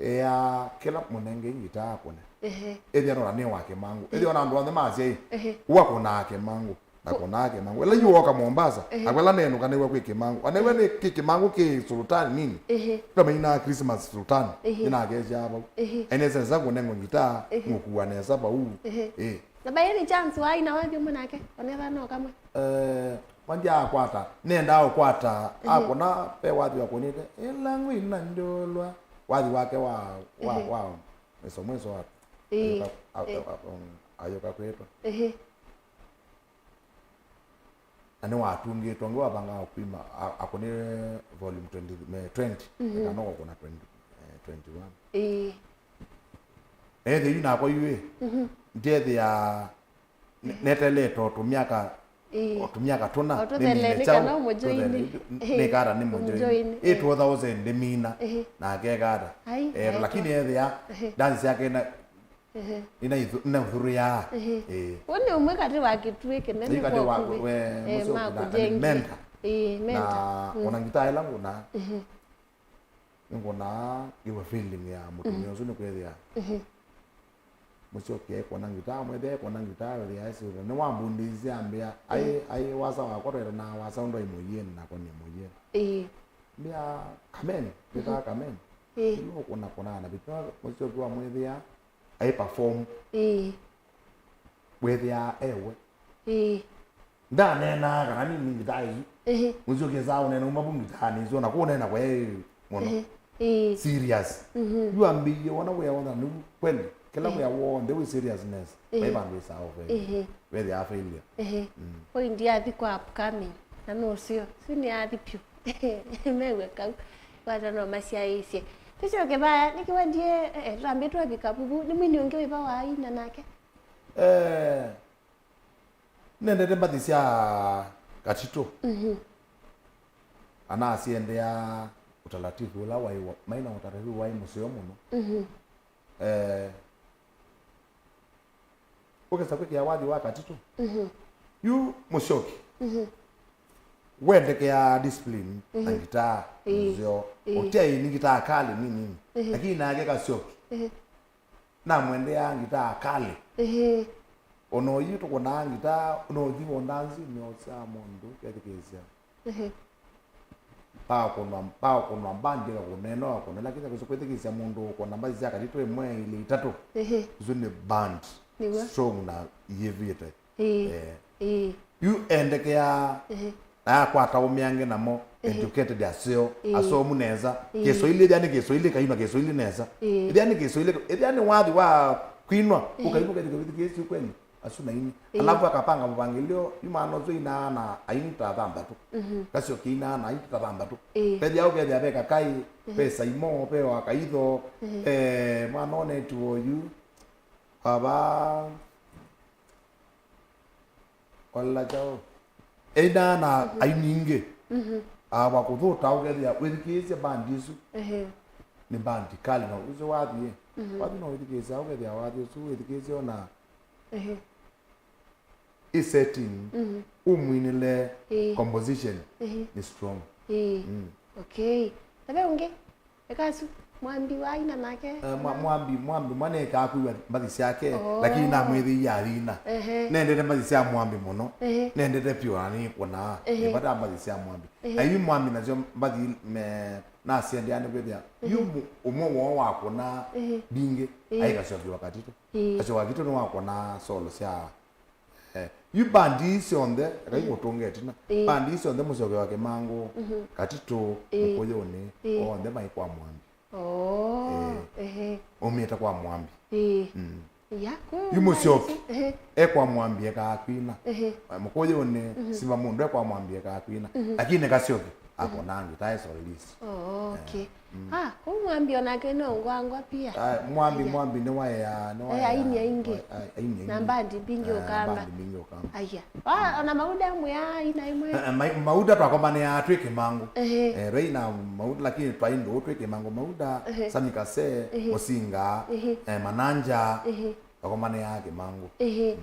Ea kĩla mũnenge ngitaa akũne. Ĩĩ. Ethĩa nona nĩ wa Kĩmangũ. Ĩĩ. Ethĩa ona andũ onthe masya ĩ. Ĩĩ. Wakũnaa Kĩmangũ. Nakũnaa Kĩmangũ. Ĩla yu woka Mombasa, ehe, akwela nenũkanĩw'a kwĩ Kĩmangũ. Anew'a nĩ kĩ Kĩmangũ kĩ Sultani nini. Ehe. Twamainaa Christmas Sultani. Ehe. Nĩnakesyaa vau. Ehe. Aĩ nesa nesa kũnengwa ngitaa, ehe, ngũkua nesa vau. Ehe. Ĩĩ. Na by any chance waina wathi ũmwe nake? Onetha no kamwe. Eh, mwandia akwata. Nendaa ũkwata. Ehe. Akũna pe wathi wakũnĩte. Ĩla ngwina ndolwa. Wathi wake wa, wa, ehe, wa mwiso mwiso wa. Ĩĩ. Ayũka, a, ĩĩ, a, a, um, ayũka kwĩtwa. Ehe. Na nĩwatungĩtwe ũngĩ wavangaa kwima, a-, akũnĩe volume twenty, me, twenty, mhm, eka no kũkũna twenty, eh, twenty-one. Ĩĩ. Na ethĩ yu nakwa yu ĩ, mhm, ndethĩa ne-, netelete o tũmyaka, ĩĩ, o tũmyaka tũna, o tũthele nĩmine nĩ kyaũ, kana ũmũjoini. Tũthele, ĩĩ, nĩkata nĩ mũjoini. Mũjoini, ĩ, ĩĩ, two thousand ndĩmina, ĩĩ, na akekata. Ai, eh, ai, lakini ethĩa, ĩĩ, dance yake na Ehe. Nĩnaithu-, nĩnaithũrĩaa. Ehe. Ĩĩ. Ũũ nĩ ũmwe katĩ wa kĩtuĩ kĩnene. Nĩ katĩ wa kwoku we, eh, mũseo ma na, na kũjengi. Mentor. Ĩĩ, mentor. Na, mm, ona ngitaa ĩla ngũnaa. Ehe. Nĩngũnaa ĩwe feeling ya mũtumĩa, mhm, ũsu nĩkwĩthĩa. Ehe. Mũsyoki aĩkũna ngitaa, mwĩthĩa aĩkũna ngitaa, wĩthĩa aĩsĩ, nĩwambundĩisye ambĩa, aĩ, mhm, aĩ wasa wakwa twete na wasa ũndũ aĩ mũyĩeni nakwa nĩ mũyĩeni. Ĩĩ. Mbĩa Kameni, mbĩtaa, mhm, Kameni. Ĩĩ. Ĩla ũkũna kũnaa na vitu, Mũsyoki wamwĩthĩa, aĩ perform. Ĩĩ. Wĩthĩaa ewe. Ĩĩ. Ndaneenaa kana nini ngitaa ĩsu. Ĩĩ. Mũsyoki esaa ũneena uma vu ngitaanĩ ĩsu, ona kũneena kwa mũno. Ĩĩ. Ĩĩ. Serious. Mhm. Yu ambĩie wona wĩa wona nĩu kweli. Kĩla, ĩĩ, wĩa w'onthe wĩ seriousness. Ĩĩ. Vai vandũ ĩsaa ũfeli. Ĩĩ. Wĩthĩaa failure. Ĩĩ. Mm. Ũi ndiathi kwa upcoming. Na nũseo. Su nĩathi pyũ. Mew'a kau. Kwata no masyaĩĩsye. Tũsyoke vaya, nĩkĩ wendie, eh, eh, tũtambĩtwe vikavuvu. Nĩ mwini ũngĩ wĩva waina nake? Eh, nendete mbathi sya Katitũ. Mhm. Anasyendeaa utaratibu ũla waĩ wa, maina utaratibu waĩ mũseo mũno. Mhm. Eh, ũkesa kwĩkĩa wathi wa Katitũ. Mhm. Yu Mũsyoki. Mhm. Wendekeaa discipline na, mhm, ngitaa, ĩĩ, nzeo. Ĩĩ. Ũtyaĩ nĩ ngitaa kali nini. Mhm. Lakini nake Kasyoki. Mhm. Namwendeaa ngitaa kali. Ĩĩ. Ona oyu tũkũnaa ngitaa, ona ũthi wondanzi nĩosaa mũndũ kethikĩĩsya. Ehe. Pakũnwa, pakũnwa band ĩkakũna ĩno akũna, lakini kwĩthikĩĩsya mũndũ ũkũna mbathi sya Katitũ ĩmwe, ilĩ, itatũ. Ehe. Isu nĩ band. Nĩw'o. Strong na iyĩvĩte. Ĩĩ. Eh. Ĩĩ. Yu endekeaa, ehe, na akwata ũmĩange namo, ehe, educated aseo, ĩĩ, asomu nesa. Ĩĩ. Kĩswaili, ethĩa nĩ Kĩswaili, kaima Kĩswaili nesa. Ĩĩ. Ethĩa nĩ Kĩswaili, ethĩa nĩ wathi wa kwinwa, ĩĩ, ũkainwa kethĩkĩĩsya kweli. Asu na aini. Ĩĩ. Alafu akapanga mũvangĩlĩo, yu mwana ũsu ainaa na aini ta thanthatũ. Mhm. Kasyoki ainaa na aini ta thanthatũ. Ĩĩ. Vethĩa ũkethĩa ve Kakai, mhm, ve Saimo, ve wa Kaitho, mhm, eh, mwana onetwo oyu, ava, ola kyaũ. Ainaa na, mhm, aini ingĩ. Mhm. Ava kũthũta ũkethĩa, wĩthikĩĩsye bandi isu. Ehe. Nĩ bandi kali na ũsu wathi, mhm, wathi no wĩthikĩĩsya ũkethĩa wathi ũsu, wĩthikĩĩsye ona Ehe. I setting, mhm, ũmwinĩle, ĩĩ, composition, ehe, nĩ strong. Ĩĩ. Mm. Okay. Na ve ũngĩ? Eka asu, Mwambi waina nake? Eh, mwa-, Mwambi, Mwambi mwana ekaa kwĩw'a mbathi syake, oh, lakini namwĩthĩie athina. Ehe. Nendete mbathi sya Mwambi mũno. Ehe. Nendete pyũ na nĩkũnaa. Ehe. Nĩvata mbathi sya Mwambi. Ehe. Na yu Mwambi nasyo mbathi me, nasyendeanĩ kwĩthĩa. Ehe. Yu mu-, ũmwe woo wakũnaa, ehe, mbingĩ, ĩĩ, aikasyokiwa Katitũ. Ĩĩ. Kasyoka Katitũ nĩwakũnaa solo sya, eh, yu bandi ii syonthe, eka, ĩĩ, ikũtũnga ĩtina. Ĩĩ. Bandi ii syonthe Mũsyoke wa Kĩmangũ, mhm, Katitũ, ĩĩ, Mũkũyũnĩ, ĩĩ, onthe maĩ kwa Mwambi. Oh, ĩĩ, ehe. Maumĩte kwa Mwambi. Ĩĩ. Mm. Ya, kũ-, yu Mũsyoki, ehe, e kwa Mwambi ekaa kwina. Ehe. Mũkũyũnĩ, mhm, Simba Mũndũ e kwa Mwambi ekaa kwina. Mhm. Lakini Kasyoki, akona ngita e soloist. Oh, okay. Ah, kũu Mwambi onake no ngwangwa pia. Ah, Mwambi, Aya. Mwambi nĩ waea, nĩ Eh, waea. Aini aingĩ. Wa- ai- aini aingĩ. Na mbandi mbingĩ Eh, Ũkamba. Mbandi mbingĩ Ũkamba. Aya. Wa, ona Mauda mwĩ aina imwe. Eh, eh, mai- Mauda twakomanĩaa twĩ Kĩmangũ. Ehe. Eh, Reina Mauda lakini twaĩ ndũũ twĩ Kĩmangũ. Mauda, Ehe. Sami Kase, Ehe. Mũsinga, Ehe. Eh, Mananja, Ehe. Twakomanĩaa Kĩmangũ. Ehe.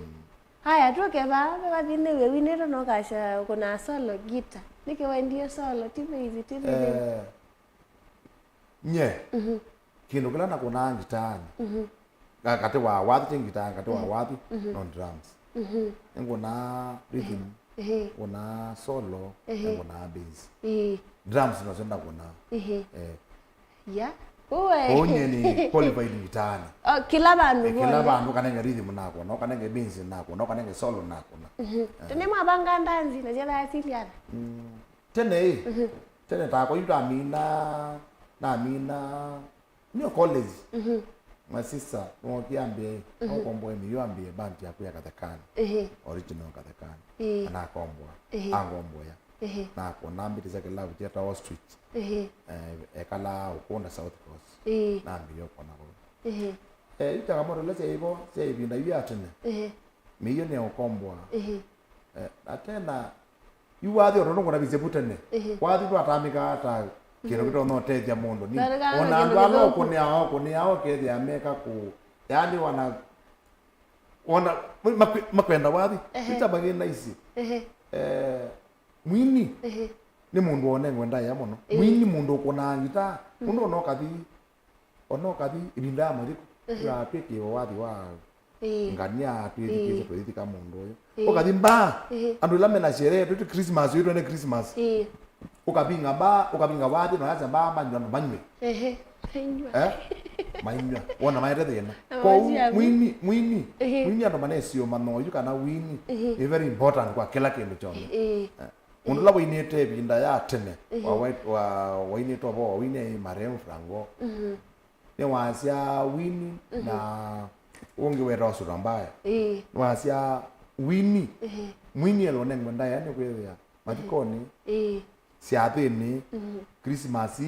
Haya, tũke vaa, vathi nĩw'e winĩte na ũkasya kũna solo gita. Nĩkĩ wendie solo, ti bass, ti rhythm? Eh, nye, Mhm. Kĩndũ kĩla nakũnaa ngitaanĩ, Mhm. ka- katĩ wa wathi, ti ngitaanĩ, katĩ wa Mhm. wathi, Mhm. No drums. Mhm. Nĩngũnaa rhythm, Ehe. Ngũnaa solo, Ehe. Nĩngũnaa bass. Ĩĩ. Drums nasyo ndakũnaa. Ehe. Eh, Ya. Kũu we. Kũu nyie nĩ qualified ngitaanĩ. Oh, kĩla vandũ Eh, kĩla vonthe. Vandũ kanenge rhythm nakũna, ũkanenge bass nakũna, ũkanenge solo nakũna. Mhm. Tene mwavanga ndanzi na syethaa siliana. Mm. Tene ĩ, Mhm. Tene takwa yu ndamina, ndamina, nĩo college. Mhm. My sister, nĩwokie ambie, Mhm. Okomboe mĩio ambie band yaku ya Kathekani. Ehe. Original Kathekani. Ĩĩ. Anakomboa. Ehe. Angomboya. Ehe. Nakũna mbĩtĩsya kĩlavu kyetawa Ostrich. Ehe. Eh, ekalaa Ukunda South Coast. Ĩĩ. Nambirie ũkona kũu. Ehe. Eh, yu changamoto ila syaivo sya ĩvinda yu ya tene. Ehe. Mĩio nĩ ya ũkomboa. Ehe. Eh, na tena yu wathi ũndũ nũkũnavisye vu tene. Ehe. Wathi ndwatamĩkaa ta kĩndũ Mhm. kĩtonya ũtethya mũndũ. Nĩ Ndalĩkaa ona kĩndũ andũ ala kĩthũku. Ũkũnĩaa ũkũnĩaa ũkethĩa meka kũ, yaani wana wana makwe- makwenda wathi. Ehe. Ita magĩ naisi. Ehe. Eh, Mwini Ehe. Nĩ mũndũ wonengwe ndaĩa mũno. Ĩĩ. Mwini mũndũ ũkũnaa ngitaa. Mũndũ ona ũkathi, ona ũkathi ĩvinda ya mathiko, Ehe. Ũyatwĩkĩwe wathi wa Ĩĩ. Ngania twĩthikĩsye Ĩĩ. Twĩthika mũndũ ũyũ. Ĩĩ. Ũkathi mbaa, Ĩĩ. Andũ ĩla mena sherehe, twĩtũ Christmas, ũyũ twene Christmas. Ĩĩ. Ũkavinga mbaa, ũkavinga wathi, na ũyasya mbaa manywe, andũ manywe. Ehe. Mainyw'a. Eh? Mainyw'a. Wona maete thĩna. Na kwoou maũsia mwini, mwini, Ehe. Mwini andũ manesiũma noyu kana wini Ehe. Ĩ very important kwa kĩla kĩndũ kyonthe. Ĩĩ. Eh. Mũndũ ũla wainĩte ĩvinda ya tene, Ehe. Wa, wa, wa, wainĩte ũvoo, waine ĩ marehemu Franco. Mhm. Nĩwasya wini Mhm. Na ũngĩ wetawa Surambaya. Ĩĩ. Nĩwasya wini. Ehe. Mwini elonengwe ndaĩa nĩ kwĩthĩa mathikonĩ. Ĩĩ. Syathĩnĩ, Mhm. Krismasi,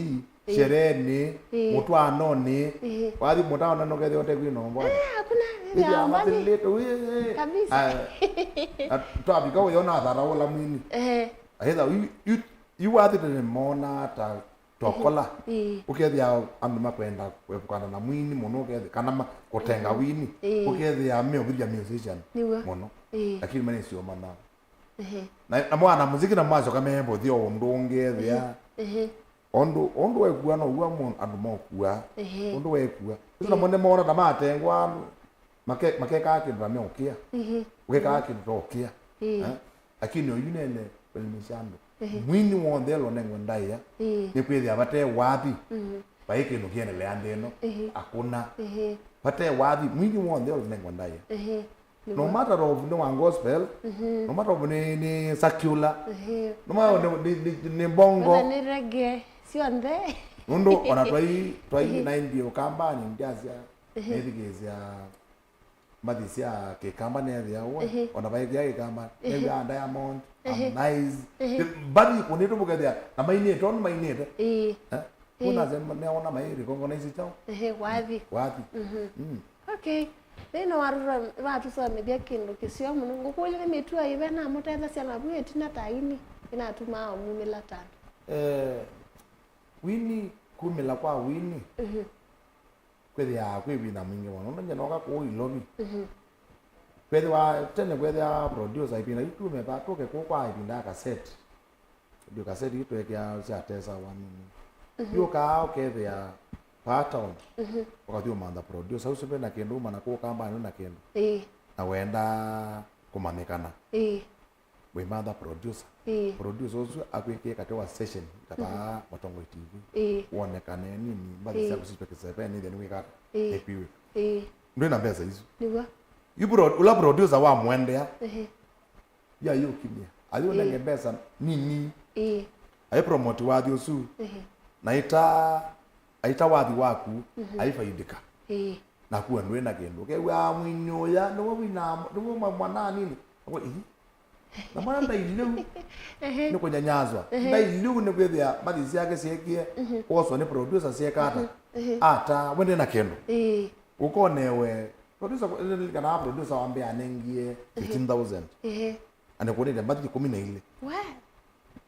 Ĩĩ. Shereenĩ, Ĩĩ. Mũtwaanonĩ, Ĩĩ. Wathi mũtaona nũkethĩa ũtekwĩ nombo. Ah, hakuna, Ĩthĩa ĩthĩa mbali. Mathilĩte, wĩ, ĩ. Kabisa. Ah, na twavika ũyona athara ũla mwini. Ehe. Aitha, yu, yu, yu wathi tene moonaa ta tokola. Ĩĩ. Ũkethĩa andũ makwenda kwepukana na mwini mũno, ũkethĩa, kana ma, kũtenga Mhm. Wini. Ĩĩ. Ũkethĩa meũvithya musician Nĩw'o. Mũno. Ĩĩ. Lakini manisio manaa. Ehe. Na, na mwana muziki na mwacoka mevũthia ũndũ ũngĩ ethĩa. Ehe. Ũndũ, ũndũ wekua no w'o mũ-, andũ mokua. Ehe. Ũndũ wekua. Isu namo nĩmona ta matengwa andũ make-, makekaa kĩndũ na meũkĩa. Ehe. Ũkekaa kĩndũ ta ũkĩa. Ĩĩ. Eh? Lakini oyu nene kũelimisya andũ. Ehe. Mwini w'onthe elonengwe ndaĩa. Ĩĩ. Nĩkwĩthĩa vate wathi. Mhm. Vai kĩndũ kĩendelea nthĩ ĩno. Ehe. Hakuna. Ehe. Vate wathi. Mwini w'onthe elonengwe ndaĩa. Ehe. No matter of nĩ wa gospel, Mhm. No matter of nĩ, nĩ secular, Ehe. No matter of nĩ, nĩ, nĩ, nĩ bongo. Whether nĩ reggae, syonthe. Nũndũ ona twai, twai Ehe. Naendie Ũkambanĩ, ndyasya, Ehe. Nĩthikĩĩsya mbathi sya Kĩkamba nethĩa ũwe, Ehe. Ona vaikĩa Kĩkamba, Ehe. New'aa Diamond, Ehe. Harmonize. Ehe. Mbathi ikũnĩtwe mũkethĩa, na mainĩte, ũndũ mainĩte. Ĩĩ. Eh? Ĩĩ. Ũnasya neona mai recognize kyaũ? Ehe, wathi. Wathi. Mhm. Mm. Okay. Nĩ no watũtho-, watũsomethya kĩndũ kĩseo mũno. Ngũkũlya nĩ mĩtuo ĩva namũtethasya navu ĩtina ta aini ĩnatumaa ũmumĩla tano? Eh, wini, kumĩla kwa wini, Mhm. Kwĩthĩaa kwĩ vinya mwingĩ mũno. Nũndũ nyie nooka kũu Ilovi. Mhm. Kwĩthĩwa, tene kwĩthĩaa producer ĩvinda yu tume va, tũke kũu kwa ĩvinda ya kaseti. Ndio kaseti ii twekeaa sya tesa wanini. Mhm. Yũkaa ũkethĩa vaa town, Mhm. Ũkathi ũmantha producer ũsu ve na kĩndũ, uma na kũu Kambanĩ na kĩndũ. Ĩĩ. Na wenda kũmanyĩkana. Ĩĩ. Wĩmantha producer. Ĩĩ. Producer ũsu akwĩkĩe katĩ wa session, ta vaa Mhm. Mũtongoi T V. Ĩĩ. Wonekane nini, mbathi Ĩĩ. Syaku sitwe kĩseveni, then wĩkata. Ĩĩ. Ĩkwiwe. Ĩĩ. Ndwĩ na mbesa isu. Nĩw'o. Yu pro-, ũla producer wamũendea. Ĩĩ. Yu ayũkinyia. Ayũnenge Ĩĩ. Mbesa nini. Ĩĩ. Aĩ promote wathi ũsu. Ĩĩ. Na ita, aita wathi waku, Mhm. Aifaidika. Ĩĩ. Naku we ndwĩ na kĩndũ. Ũkew'aa mwini ũya, nĩwe wina, nĩwe mwa-, mwana nini. Akwa, ii. Na mwana ndailĩu nĩ kũnyanyaswa. Ndailĩu nĩ kwĩthĩa mbathi syake syekie kwoswa nĩ producer syeka ata. Ata, we ndĩ na kĩndũ. Ĩĩ. Ũkonewe, producer, nĩlilikanaa producer wa mbee anengie fifteen thousand. Ĩĩ. Anĩkũnĩte mbathi ikũmi na ilĩ. We.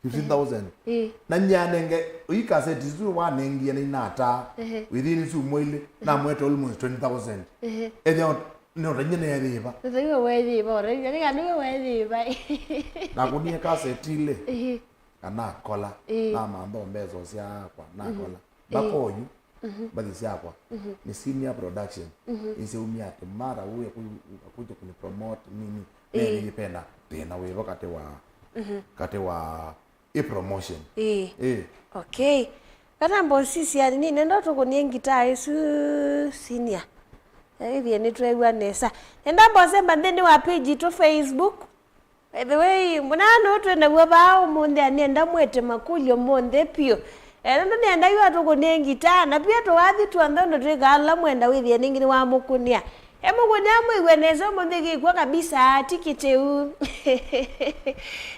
Fifteen thousand. Ĩĩ. Na nyanenge, ii kaseti isu wanengie na inata, within isu mwĩlĩ, namwete almost twenty thousand. Ethĩa nĩotanyie neethĩĩva. Sasa iwe weethĩĩva, ũraigua, nĩka nĩwe weethĩĩva. Nakũnie kaseti ilĩ, na nakola, namantha mbesa syakwa, nakola. Mpaka oyu, mbathi syakwa, nĩ Senior Production, nĩsyaumia atĩ mara ũyũ akũja kũni promote, nini, nĩnĩyĩpenda, thĩna wĩvo katĩ wa, katĩ wa ĩ promotion. Ĩĩ. Ĩĩ. Okay. Kana mbosisya nini, nenda tũkũnie ngitaa ĩsu Senior. Ĩthĩe nĩtweew'a nesa. Nenda mbose mba nthĩnĩ wa page itũ Facebook. By the way, mũnano twĩ naw'o vaa ũmũnthĩ, anĩenda mwĩte makũlyo monthe piũ. E, nũndũ nĩenda yu atũkũnie ngitaa, na pia tũwathi tuonthe ũndũ twĩkaa ala mwenda wĩthĩe nĩngĩ nĩwamũkũnĩa. Emũkũnĩa mwĩw'e nesa ũmũnthĩ kĩkw'a kabisa, ti kĩteu.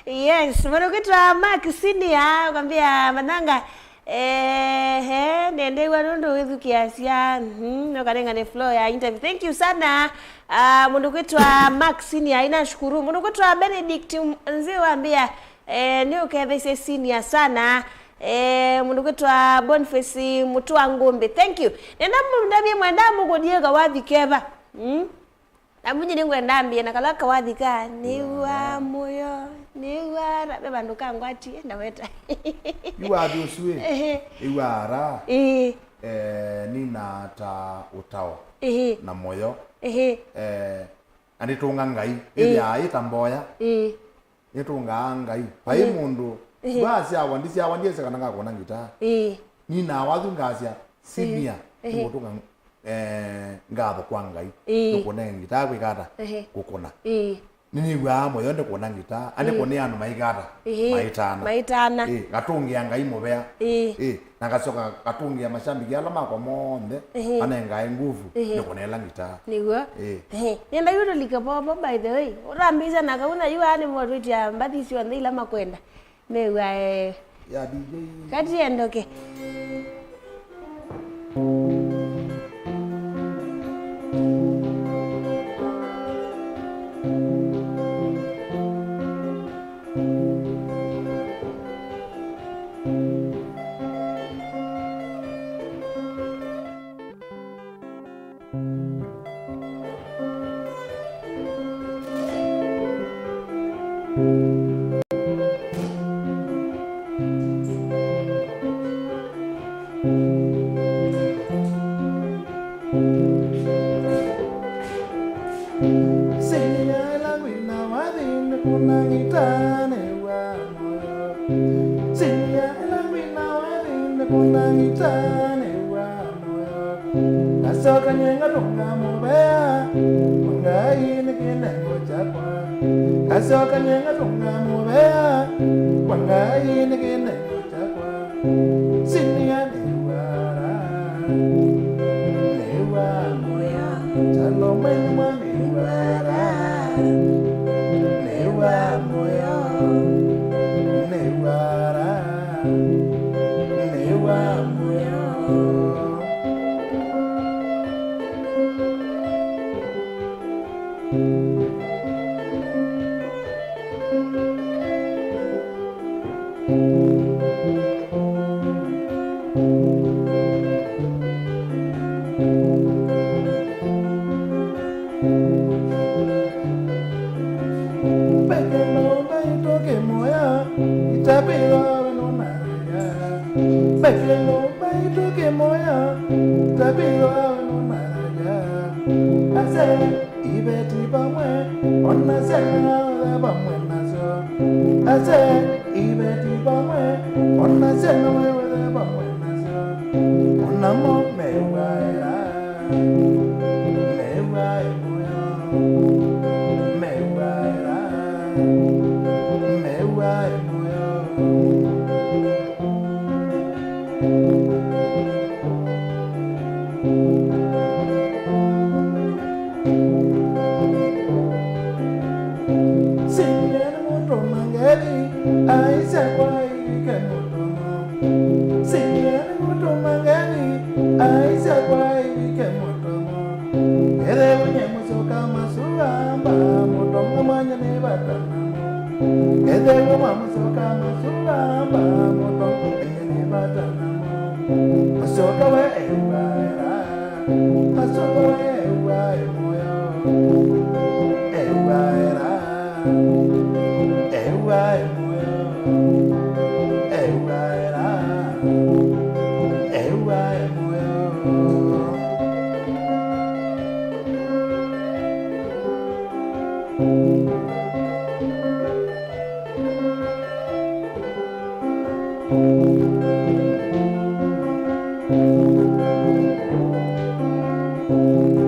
Yes, mũndũ kwĩtwa Mark Senior, kwambia Mathanga, ehe, nendeew'a nũndũ wĩthukĩasya, mhm, nokanengane flow ya interview. Thank you sana. Ah, mũndũ kwĩtwa Mark Senior, inashukuru. Mũndũ kwĩtwa Benedict Nzĩ wambia, eh, nĩ ũkethesye Senior sana. Eh, mũndũ kwĩtwa Boniface Mũtũa Ngũmbĩ. Thank you. Nenda mũndavye mwenda mũkũnie kawathi keva. Mm? Na munyi nĩngwenda ambie na kala kawathi ka, nĩw'a mũyo, nĩw'a ra-, ve vandũ kangwatie, ndaweta. Yu wathi ũsu ĩ, ehe, ĩw'aa ra, ĩĩ, eh, nina ta ũtao, ehe, na mũyo. Ehe. Eh, na nĩtũnga Ngai, ĩĩ, ĩthĩaa ĩ ta mboya. Ĩĩ. Nĩtũngaa Ngai. Vai, ĩĩ, mũndũ, ĩĩ, ndwasyawa, ndisyawa, ndiesĩ kana ngakũna ngitaa. Ĩĩ. Ninaa wathu ngasya, Senior, ĩĩ, ĩĩ, nĩngũtũnga, eh, ngatho kwa Ngai. Ĩĩ. Nĩkũnenge ngitaa kwĩka ata? Ĩĩ. Kũkũna. Ĩĩ. Nĩnĩw'aa mũyo ndĩkũna ngitaa, andĩkũnĩa andũ maikata, ĩĩ, maitana. Maitana. Ĩĩ, ngatũngĩa Ngai mũvea. Ĩĩ. Ĩĩ. Na ngasyoka ngatũngĩa mashambiki ala makwa monthe, ehe, manengae nguvu, ehe, nĩkũnela ngitaa. Nĩw'o. Ĩĩ. Ehe. Nenda yu tũlike vovo, by the way. Ũtambĩĩsya na kau na yu aa nĩmo twĩtĩa mbathi syonthe ila makwenda. Mew'a, eh. Ya D J. Kati endoke. Senior, ĩla wĩna wathi nĩkũna ngitaa nĩw'aa mũyo. Senior, ĩla wĩna wathi nĩkũna ngitaa nĩw'aa mũyo. Ngasyoka nyenga tũnga mũvea, kwa Ngai nĩ kĩnengo kyakwa. Ngasyoka nyenga tũnga mũvea, kwa Ngai nĩ kĩnengo kyakwa. Senior nĩw'aa ra, nĩw'aa mũyo. Kyalo mwene mwa nĩw'aa ra, nĩw'aa mũyo. Nĩw'aa ra, nĩw'aa mũyo. Mbeke no mbaitũ kĩmoya, itapĩwa we nũnaya. Mbeke no mbaitũ kĩmoya, itapĩwa we nũnaya. Ase iveti vamwe, ona syana ve vamwe nasyo. Ase iveti vamwe, ona syana wewe ve vamwe nasyo. Onamo mew'aa ĩla, mew'aa ĩ mũyo, mew'aa ĩla, mew'aa ĩ mũyo. Senior nĩ Soka masuka mba moto, ene vata namo. Masoka we ewa era. Masoka we ewa emoyo. Ewa era. Ewa emoyo. Ewa era. Ewa emoyo.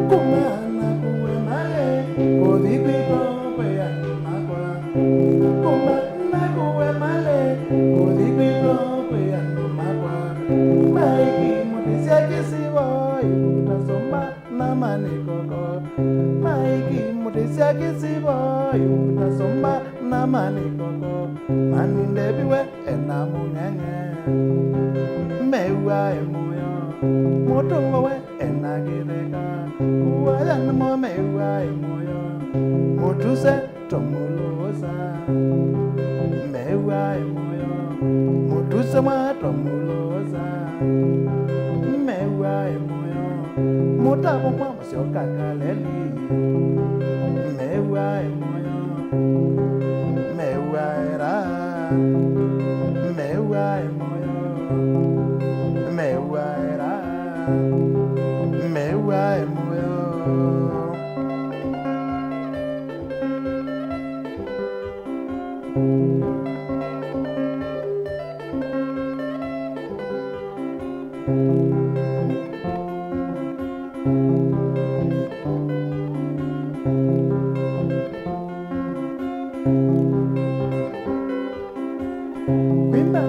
Kumana kuwe male, kuthi kwitũ kwĩ andũ makwa. Kumana kuwe male, kuthi kwitũ kwĩ andũ makwa. Maiki mũtĩ sya kĩsivo, ivuta sũmba na manikoko. Maiki mũtĩ sya kĩsivo, ivuta sũmba na manikoko. Mani ndeviwe ena mũng'eng'e. Mew'a e mũyo. Mũtũngo we ena kĩtheka. Kuaya namo mew'a e mũyo. Mũtuse tũmũlũũsa. Mew'a e mũyo. Mũtuse mwa tũmũlũũsa. Mew'a e mũyo. Mũtavũmwa syoka kaleli. Mew'a e mũyo. Mew'a era. Mew'a e mũyo. Mew'a era. Mew'a e mũyo. Kwimba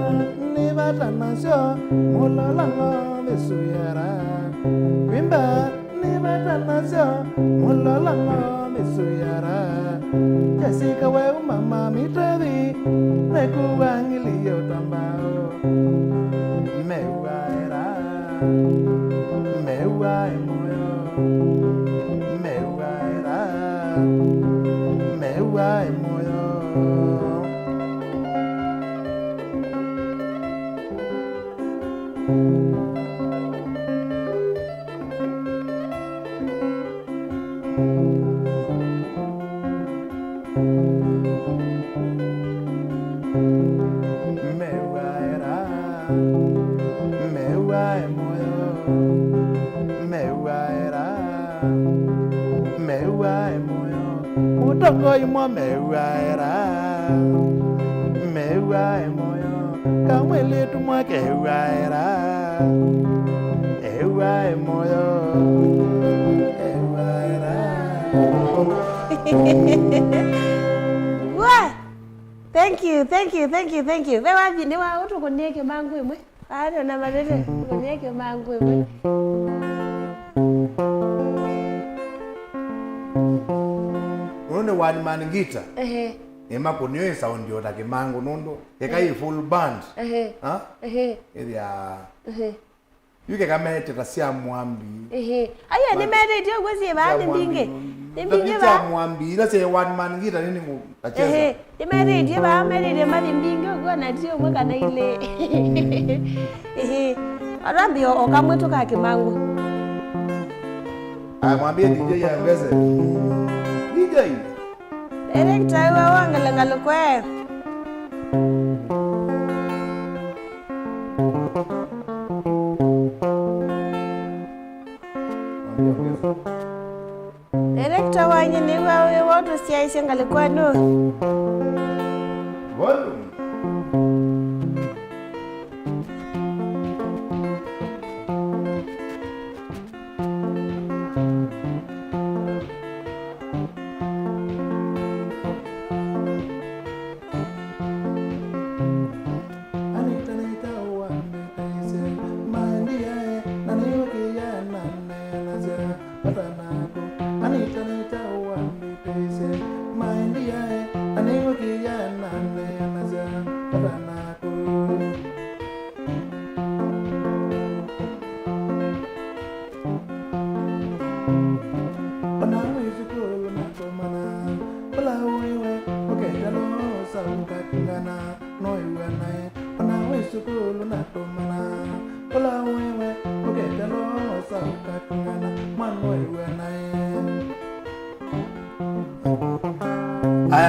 nĩ vata nasyo, mũlolongo mĩsuyara. Kwimba nĩ vata nasyo, mũlolongo mĩsuyara. Jasika we umama mitavi, nekuwa ngili ya utambao. Mew'a era. Mew'a e mũyo. Mew'a era. Mew'a e mũyo. Mew'a era. Mew'a e mũyo. Mew'a era. Mew'a e mũyo. Mũtongoi mwa mew'a era. Mew'a e mũyo. Kamwĩlĩtu mwa kew'a era. Ewa e mũyo. Ewa era. Wa! Thank you, thank you, thank you, thank you. Ve wathi nĩ wa ũtũkũnie kĩmangũ ĩmwe. Aa, nĩona matete, tũkũnie kĩmangũ ĩmwe. Ũyũ nĩ one man guitar. Ehe. Nĩmakũnio ĩ sound o ta kĩmangũ nũndũ eka ĩ full band. Ehe. Ha? Ehe. Ĩthĩa. Ehe. Yu keka mete ta sya Mwambi. Ehe. Aya nĩmetĩtye ũguo syĩ vaa nĩ mbingĩ. Nĩ mbingĩ vaa. Sya Mwambi, ila syĩ one man guitar nini ngũ-, ta cheza. Ehe. Nĩmetĩtye vaa, metĩtye mathi mbingĩ ũguo na ti ũmwe kana ilĩ. Ehe. Atwambie o kamwe tũka kĩmangũ. Aya, mwambie D J aongeze. D J. Director, wĩwa wongele ngalĩko ĩ. Director wanyie nĩw'a wĩwa ũtũsyaĩĩsye ngalĩko ĩno. Volume. Anita nĩtaũa mbĩtĩsye, maendia e, na nĩwĩkĩĩa na neenasya vata naku. Anita nĩtaũa mbĩtĩsye, maendia e, na nĩwĩkĩĩa na neenasya.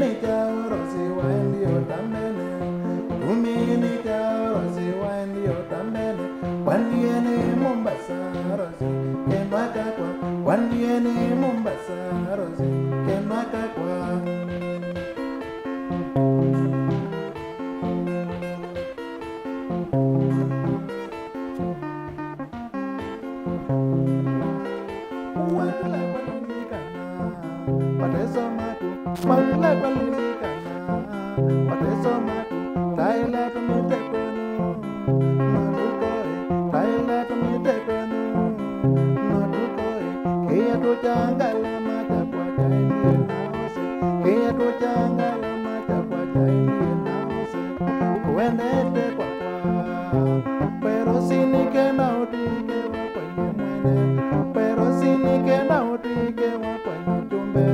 nĩ kyaũ Rosi waendie ũtambene? Kĩtumi nĩ kyaũ Rosi waendie ũtambene? Waendie nĩ Mombasa Rosi, kendwa kakwa. Waendie nĩ Mombasa Rosi, kendwa kakwa. Waendie kũlilikana mateso maku, waendie kũlilikana mateso maku, taĩla tũmĩte kwenyu. Matukũ ĩ, taĩla tũmĩte kwenyu. Matukũ ĩ, kĩatũ kya ngalama kyakwa kyaendie na Rosi, kĩatũ kya ngalama kyakwa kyaendie na Rosi. Ũendete kwakwa, we Rosi nĩ kenda ũtw'ĩke wakwa nyie mwene, we Rosi nĩ kenda ũtw'ĩke wakwa nyie kĩũmbe,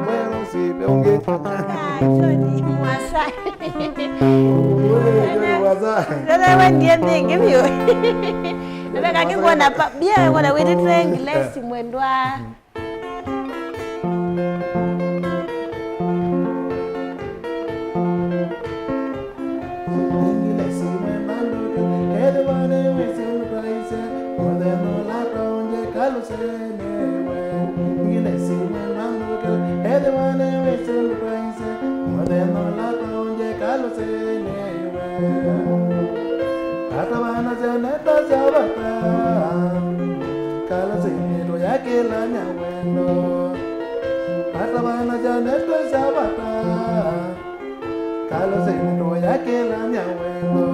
we Rosi ve ũngĩ. Ah, John, mwasa. Wewe, John, mwasa. Sasa wewe ndiye ndingi vyo. Sasa kangĩ ngona pa, bia ngona wĩtĩtwe Ngilesi mwendwa. Ngilesi mwendwa ndũkĩlĩ, ethĩwa nĩwĩsĩ ũndũ twaisye, mũthenya ũla twaũngye kalũsenĩ we. Ngilesi mwendwa ndũkĩlĩ, ethĩwa nĩwĩsĩ ũndũ twaisye, mũthenya ũla twaũngye kalũsenĩ we. Atavanasya ndeto sya vata, kalũsenĩ tũyakĩlany'a wendo. Atavanasya ndeto sya vata, kalũsenĩ tũyakĩlany'a wendo.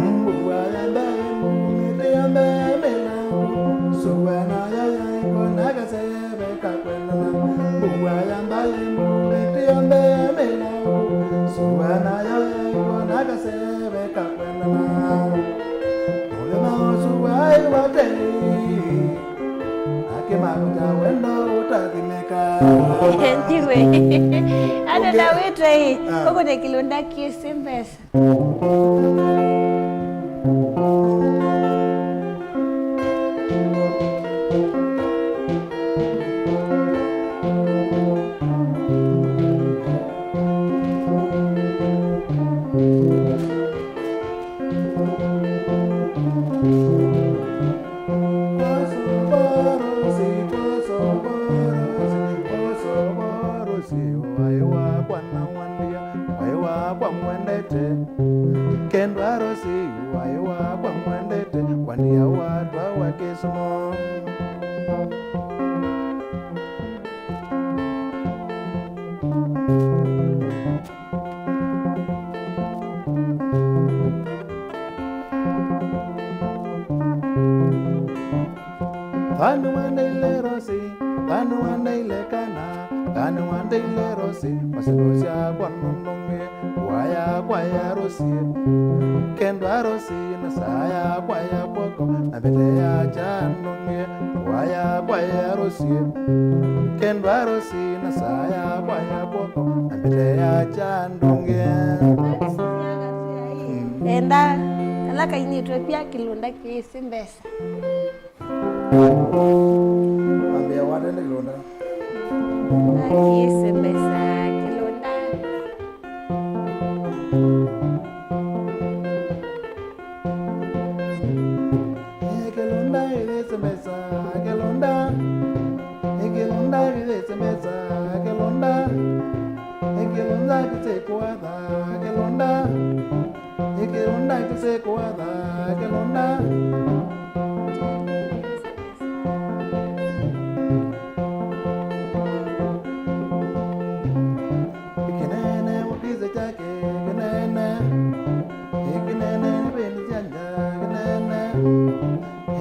Mbua ya mbaĩ mbu, mĩtĩ yonthe mĩlau, sua nayo yaikona kaseve ka kwendana. Mbua ya mbaĩ mbu, mĩtĩ yonthe mĩlau, sua nayo yaikona kaseve ka kwendana. Mũthenya ũsu waĩ wa tei, na kĩmako kya wendo ũtathimĩka. Ndiwe. Andũ na wĩtei, ah, ũkũne kĩlũnda kĩsĩ mbesa. Rosi, waĩ wakwa na Wandia, waĩ wakwa ngwendete. Kendwa Rosi, waĩ wakwa ngwendete, Wandia watwawa kĩsimo. Vandu wandeile Rosi, vandu wandeile kana, vandu wandeile Rosi, masindu syakwa nũndũngĩ, ngũa yakwa ya Rosi, kendwa Rosi, na saa yakwa ya kw'oko, na mbete ya kya ndũngĩ, ngũa yakwa ya Rosi, kendwa Rosi, na saa yakwa ya kw'oko, na mbete ya kya ndũngĩ. Enda, kala kainĩtwe pia kĩlũnda kĩsĩ mbesa. Ambĩa watende kĩlũnda. Akĩsembesa kĩlũnda. Ĩ kĩlũnda ĩyĩsembesa kĩlũnda. Ĩ kĩlũnda ĩyĩsembesa kĩlũnda. Ĩ kĩlũnda kĩsĩkũatha kĩlũnda. Ĩ kĩlũnda kĩsĩkũatha kĩlũnda. Ĩ kĩnene ũtĩsĩ kyake kĩnene. Ĩ kĩnene nĩ vĩndĩ sya nza kĩnene.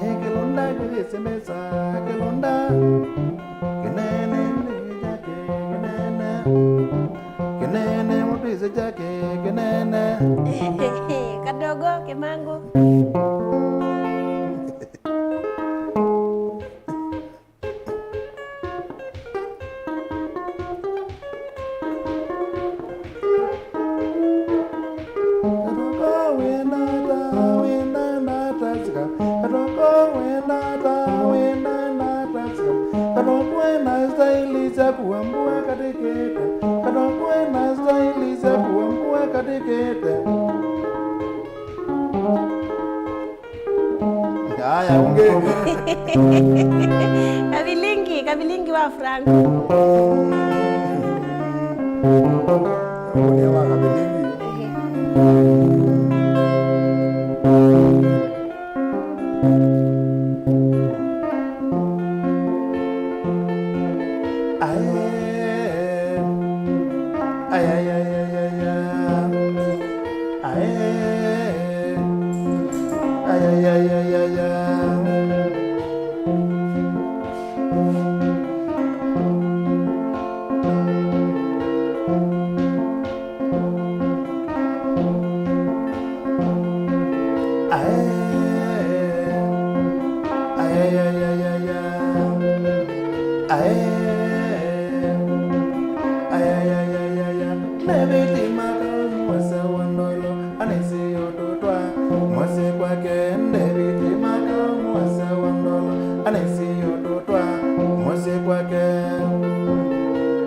Ĩ kĩlũnda Kĩsĩ mesa kĩlonda kĩnene, nĩ kyake kĩnene, kĩnene, mũtwĩsĩ kyake kĩnene. Kadogo, kĩmangũ. Katoko wĩna ata, wĩna ata, sika. Katoko wĩna ata, wĩna ata, sika. Katoko wĩna staili sya kua mbua katĩkĩte. Katoko wĩna staili sya kua mbua katĩkĩte. Haya, ũngĩ. Kavilingi, kavilingi wa Franco. Ũnĩ wa kavilingi. Ae. Ay, ay, ay, ay, ay, ay. Ae. Ay, ay, ay, ay, ay, ay. Ae. Ay, ay, ay, ay, ay, ay. Ae. Ay, ay, ay, ay, ay, ay. Mevĩtĩ maka mũasa wa ndolo, anesi ũtũtwa mũsyĩ kwake. Mevĩtĩ maka mũasa wa ndolo, anesi ũtũtwa mũsyĩ kwake.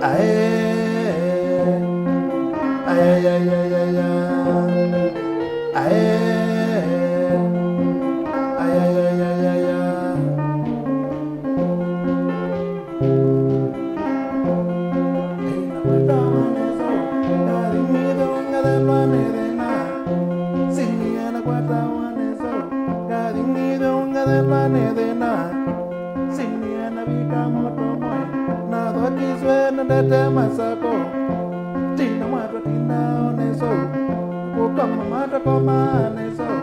Ae. Ay, ay, ay, ay, ay, ay. Ae. Ay, ay, ay, ay, ay, ay. Ĩnakwatawa nĩ saũ, ngathing'ithĩwa ngathelwa nĩ thĩna. Sinia nakwatawa nĩ saũ, ngathing'ithĩwa ngathelwa nĩ thĩna. Sinia navika mũtomo, nathokiswe nendete masako. Tinda mwatwa tinda o nĩ saũ, kũkoma matakoma nĩ saũ.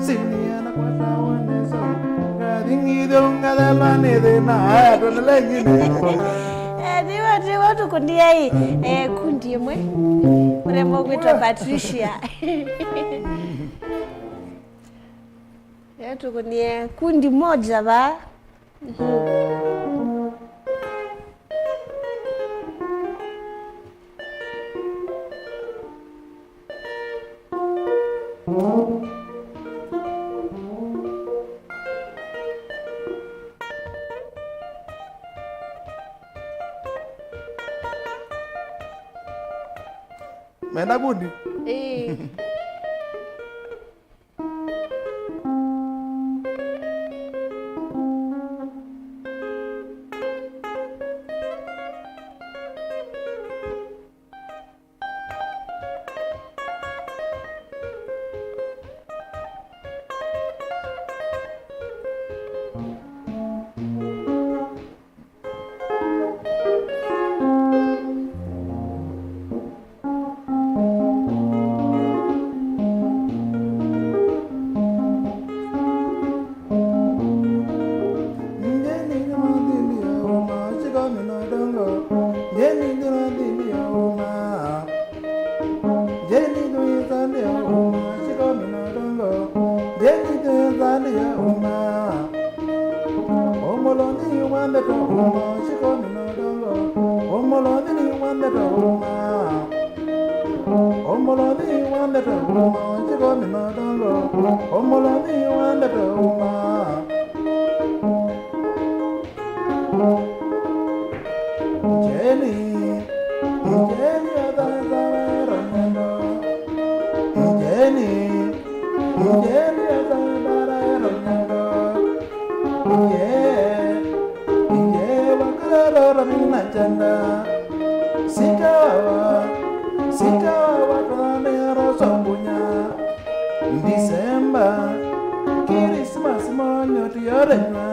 Sinia nakwatawa nĩ saũ, ngathing'ithĩwa ngathelwa nĩ thĩna. Aya, twendelee ingine. Eh, nĩw'o, nĩw'o tũkũniai. Eh, kundi ĩmwe. Mũrembo kwĩtwa Patricia. Eh, tũkũnie kundi moja va. Mhm. Menda kundi? Ĩĩ. Jeni tuisandia uma, shikomi na dongo. Jeni tuisandia uma. Omolothi wandeta uma, shikomi na dongo. Omolothi ni wandeta uma. Omolothi wandeta uma, shikomi na dongo. Omolothi wandeta uma. Njeni, njeni athangara eronyendo. Njeni, njeni athangara eronyendo. Ye, ye wakarora mina chanda. Sikawa, sikawa twanero sokunya. Ndisemba, Kirisimasi monyoti yorenywa.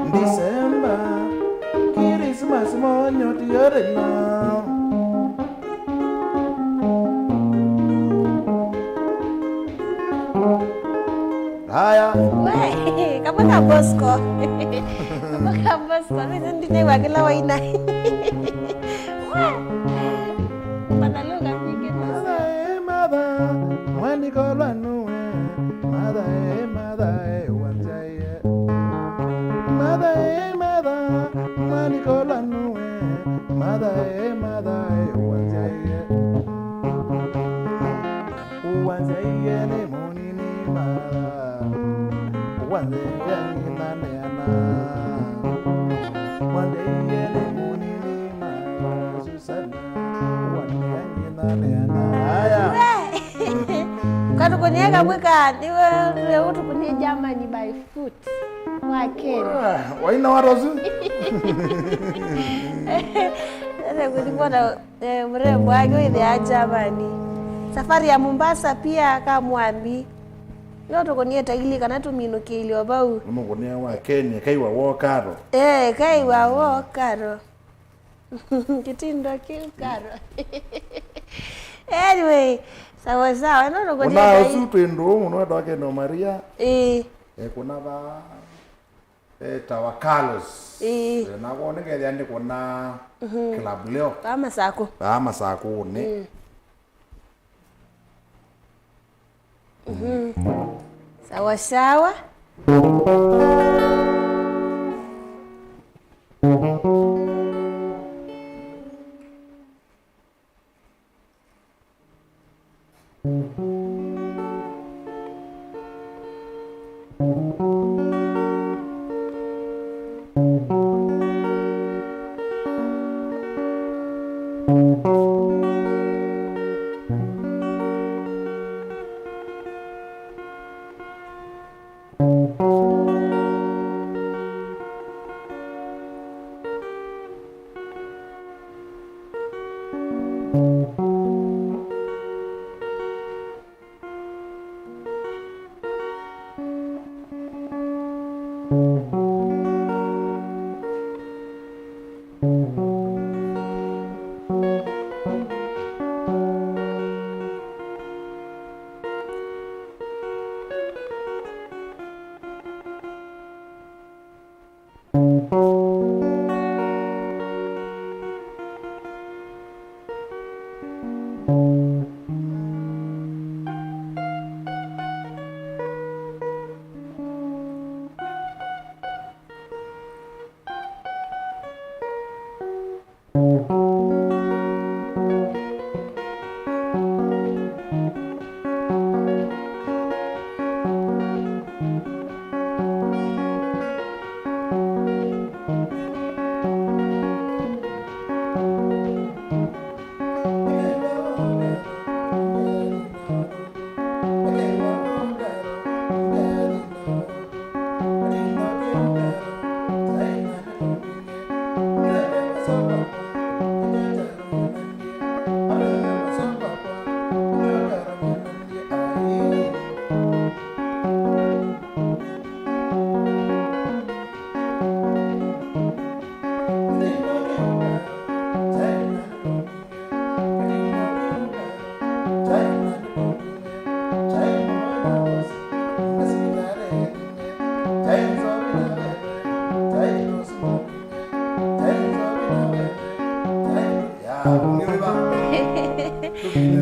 Ndisemba, Kirisimasi monyoti yorenywa. Haya. We, Mpaka Bosco. Mpaka Bosco. Mimi ndinegwa kila waina. Wa. Mathaluka mingĩ. Matha, eh, matha, mwaniko lwa nuwe. Matha, eh, matha, eh, wanzaye. Matha, eh, matha, mwaniko lwa nuwe. Matha, eh, matha, eh, wanzaye. Wanzaye nĩ mũnini matha. Wanzaye ng'ina neana. Wanzaye nĩ mũnini matha. Susana. Wanzaye ng'ina neana. Aya. We! Katukunie kamwe ka, niwe, niwe utukunie Germany by foot. Wa Kenya. Ah, waina watosu. Sasa kuzipona, eh, mrembo wake wĩthĩa Germany. Safari ya Mombasa pia kamwambi. No tukonie taili kana tuminũkĩlyo vau. Nũmũkũnia wa Kenya, kaiwa wokaro. Eh, kaiwa wokaro. Kĩtindo kĩu karo. Anyway, sawa sawa, no tukonie Ona taili. Ũsu twĩ ndũũ mũno, ndwakene Maria. Ĩĩ. Ekũna va, etawa Carlos. Ĩĩ. Eh, na kwonekethia ndikũna club leo. Kama sako. Kama sako ne. Mm. Mhm. Sawa sawa.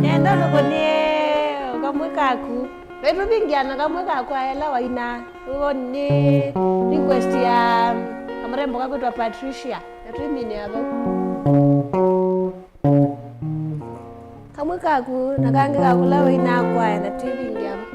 Nenda nũkũnie kamwe kaku. Nĩtũvingĩana kamwe ka kwaya ĩla wainaa. Ũu nĩ request ya kamũrembo kakwĩtwa Patricia. Na twĩminĩa vau. Kamwe kaku na kangĩ kaku ũla wainaa kwaya na twĩvingĩa vau.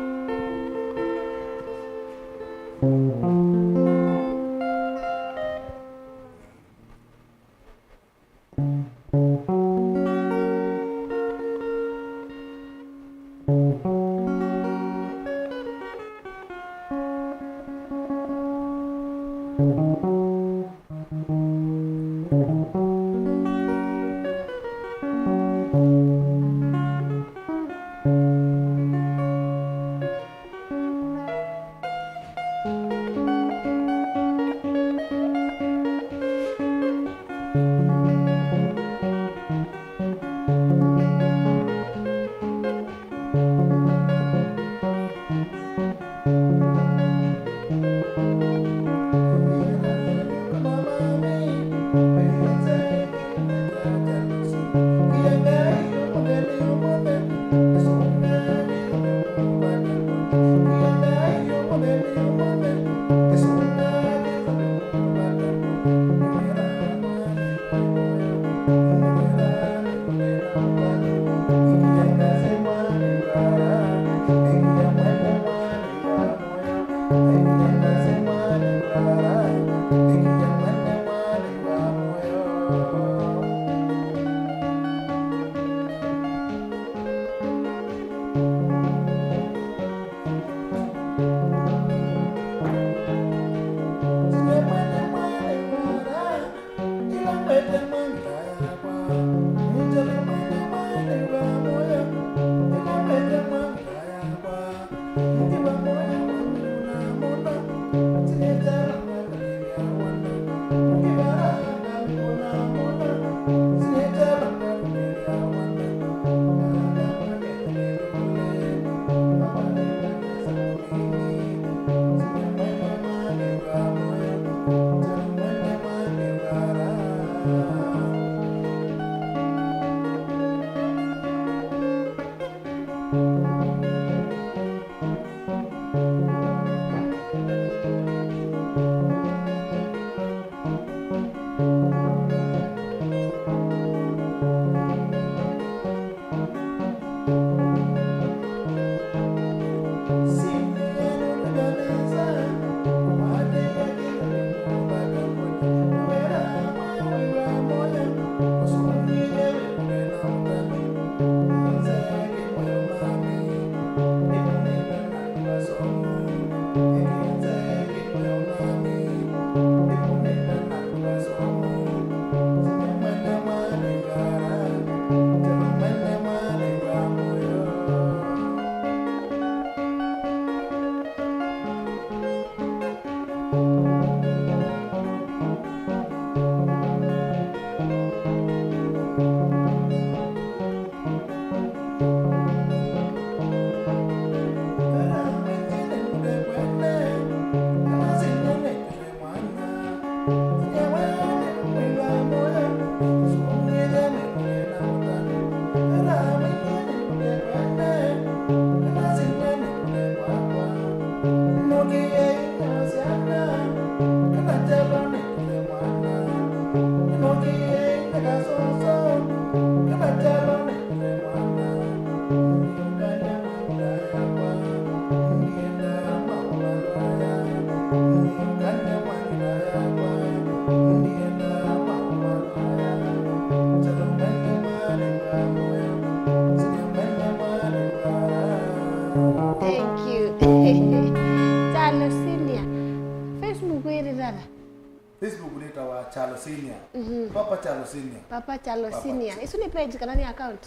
Kyalo Senior. Mhm. Papa Kyalo Senior. Papa Kyalo Papa Senior. Ky- Isu ni page kana ni account?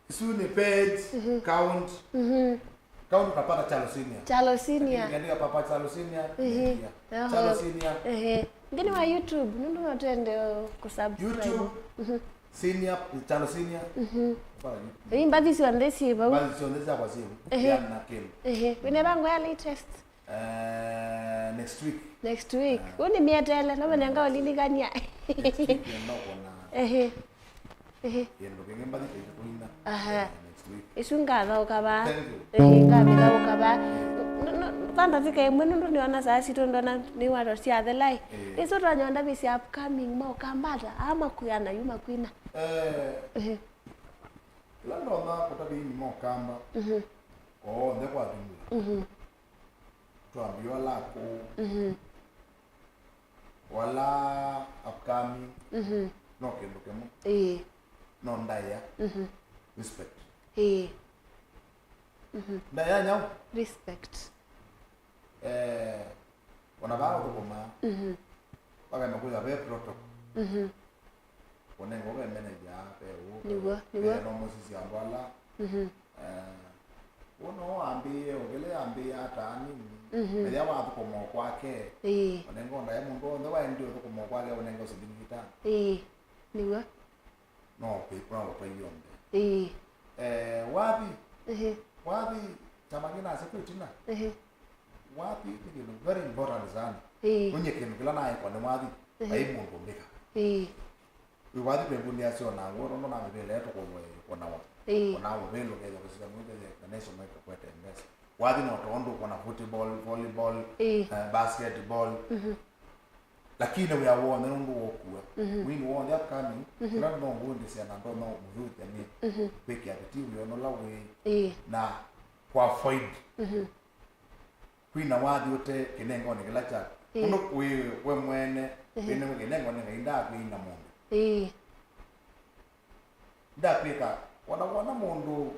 Isu ni page, mhm, account. Mhm. Account utapata Kyalo Senior. Kyalo Senior. Lakini ukiandika Papa Kyalo Senior, mhm, inaingia. Oho. Kyalo Senior. Ehe. Nthĩnĩ wa YouTube, nũndũ no twende kusubscribe. YouTube. Mhm. Senior, Kyalo Senior. Mhm. Pala YouTube. Ĩĩ, mbathi syonthe syĩ vau. Mbathi syonthe syakwa syĩ vau. Ehe. Yana na Ken. Ehe. Wĩna ĩvango ya latest? Eh, next week. Next week. Eh. Ũnĩmĩeteele, no menenga ũlilikany'a. Next week nenda ũkona. Ehe. Ehe. Kĩndũ kĩngĩ mbathi kĩitũ kũina. Aha. Eh, next week. Ĩsu ngathaũka vaa. Thank you. Ehe, ngamĩthaũka vaa. No, no, kwa ndatĩka ĩmwe nũndũ nĩona saa sitũ ndona nĩ wato syathela ĩ. Eh. Ĩsu twanyonda vĩsya upcoming maũkambata, aa makwĩana yu makwina. Eh. Ehe. Ĩla ndona kũtavĩini mokamba. Mhm. Onthe kwa jumla. Mhm. Twambie wala akũũ. Mhm. Wala upcoming. Mhm. No kĩndũ kĩmwe. Ĩĩ. No ndaĩa. Mhm. Respect. Ĩĩ. Mhm. Ndaĩa nyau. Respect. Eh, ona vaa ũthũkũmaa. Mhm. Wakaema kwĩtha ve protocol. Mhm. Kũnenga ũve manager, ve ũũ, nĩw'o, nĩw'o, ve no mũsisya andũ ala. Mhm. Eh, ũno wambĩĩe, ũkĩle yambĩĩa ata anini. Mhm. Ethĩa wathũkũma o kwake. Ĩĩ. Ũnenga ndaĩa mũndũ w'onthe waendie ũthũkũma o kwake, ũnenga silingi itano. Ĩĩ. Nĩw'o. No pay, no pay yonthe. Ĩĩ. Eh, wathi. Ehe. Wathi, kyama kĩnasya kwĩ tina. Ehe. Wathi nĩ kĩndũ very important sana. Ĩĩ. Nũnyie kĩndũ kĩla naĩkwa nĩ wathi, ehe, vai mũndũ ũmbĩka. Ĩĩ. Wĩ wathi ve ĩvundi asyo na nguo, nũndũ na mĩvĩla ĩtũkũlwe kũnawa. Ĩĩ. Kũnawa mũvĩla ũkethĩa kũsisa mwĩthĩa na nĩsyo mekakwete mbesa. Wathi no tondũ kũna football, volleyball, ĩĩ, eh, basketball. Mhm. Lakini wĩa w'onthe nũndũ wokua. Mhm. Mwini w'onthe upcoming, mhm, ĩla no ngũndĩsya na ndonya mũthuthya nĩ, mhm, kwĩkĩa bidii wĩa ũla wĩ, ĩĩ, na kũavoid, mhm, kwina wathi ũte kĩnengonĩ kĩla kyaku. Ĩĩ. Ũndũ wĩ we mwene, ĩĩ, wĩnengwe kĩnengonĩ Ngai ndaakwĩina mũndũ. Ĩĩ. Ndakwĩka, wona, wona mũndũ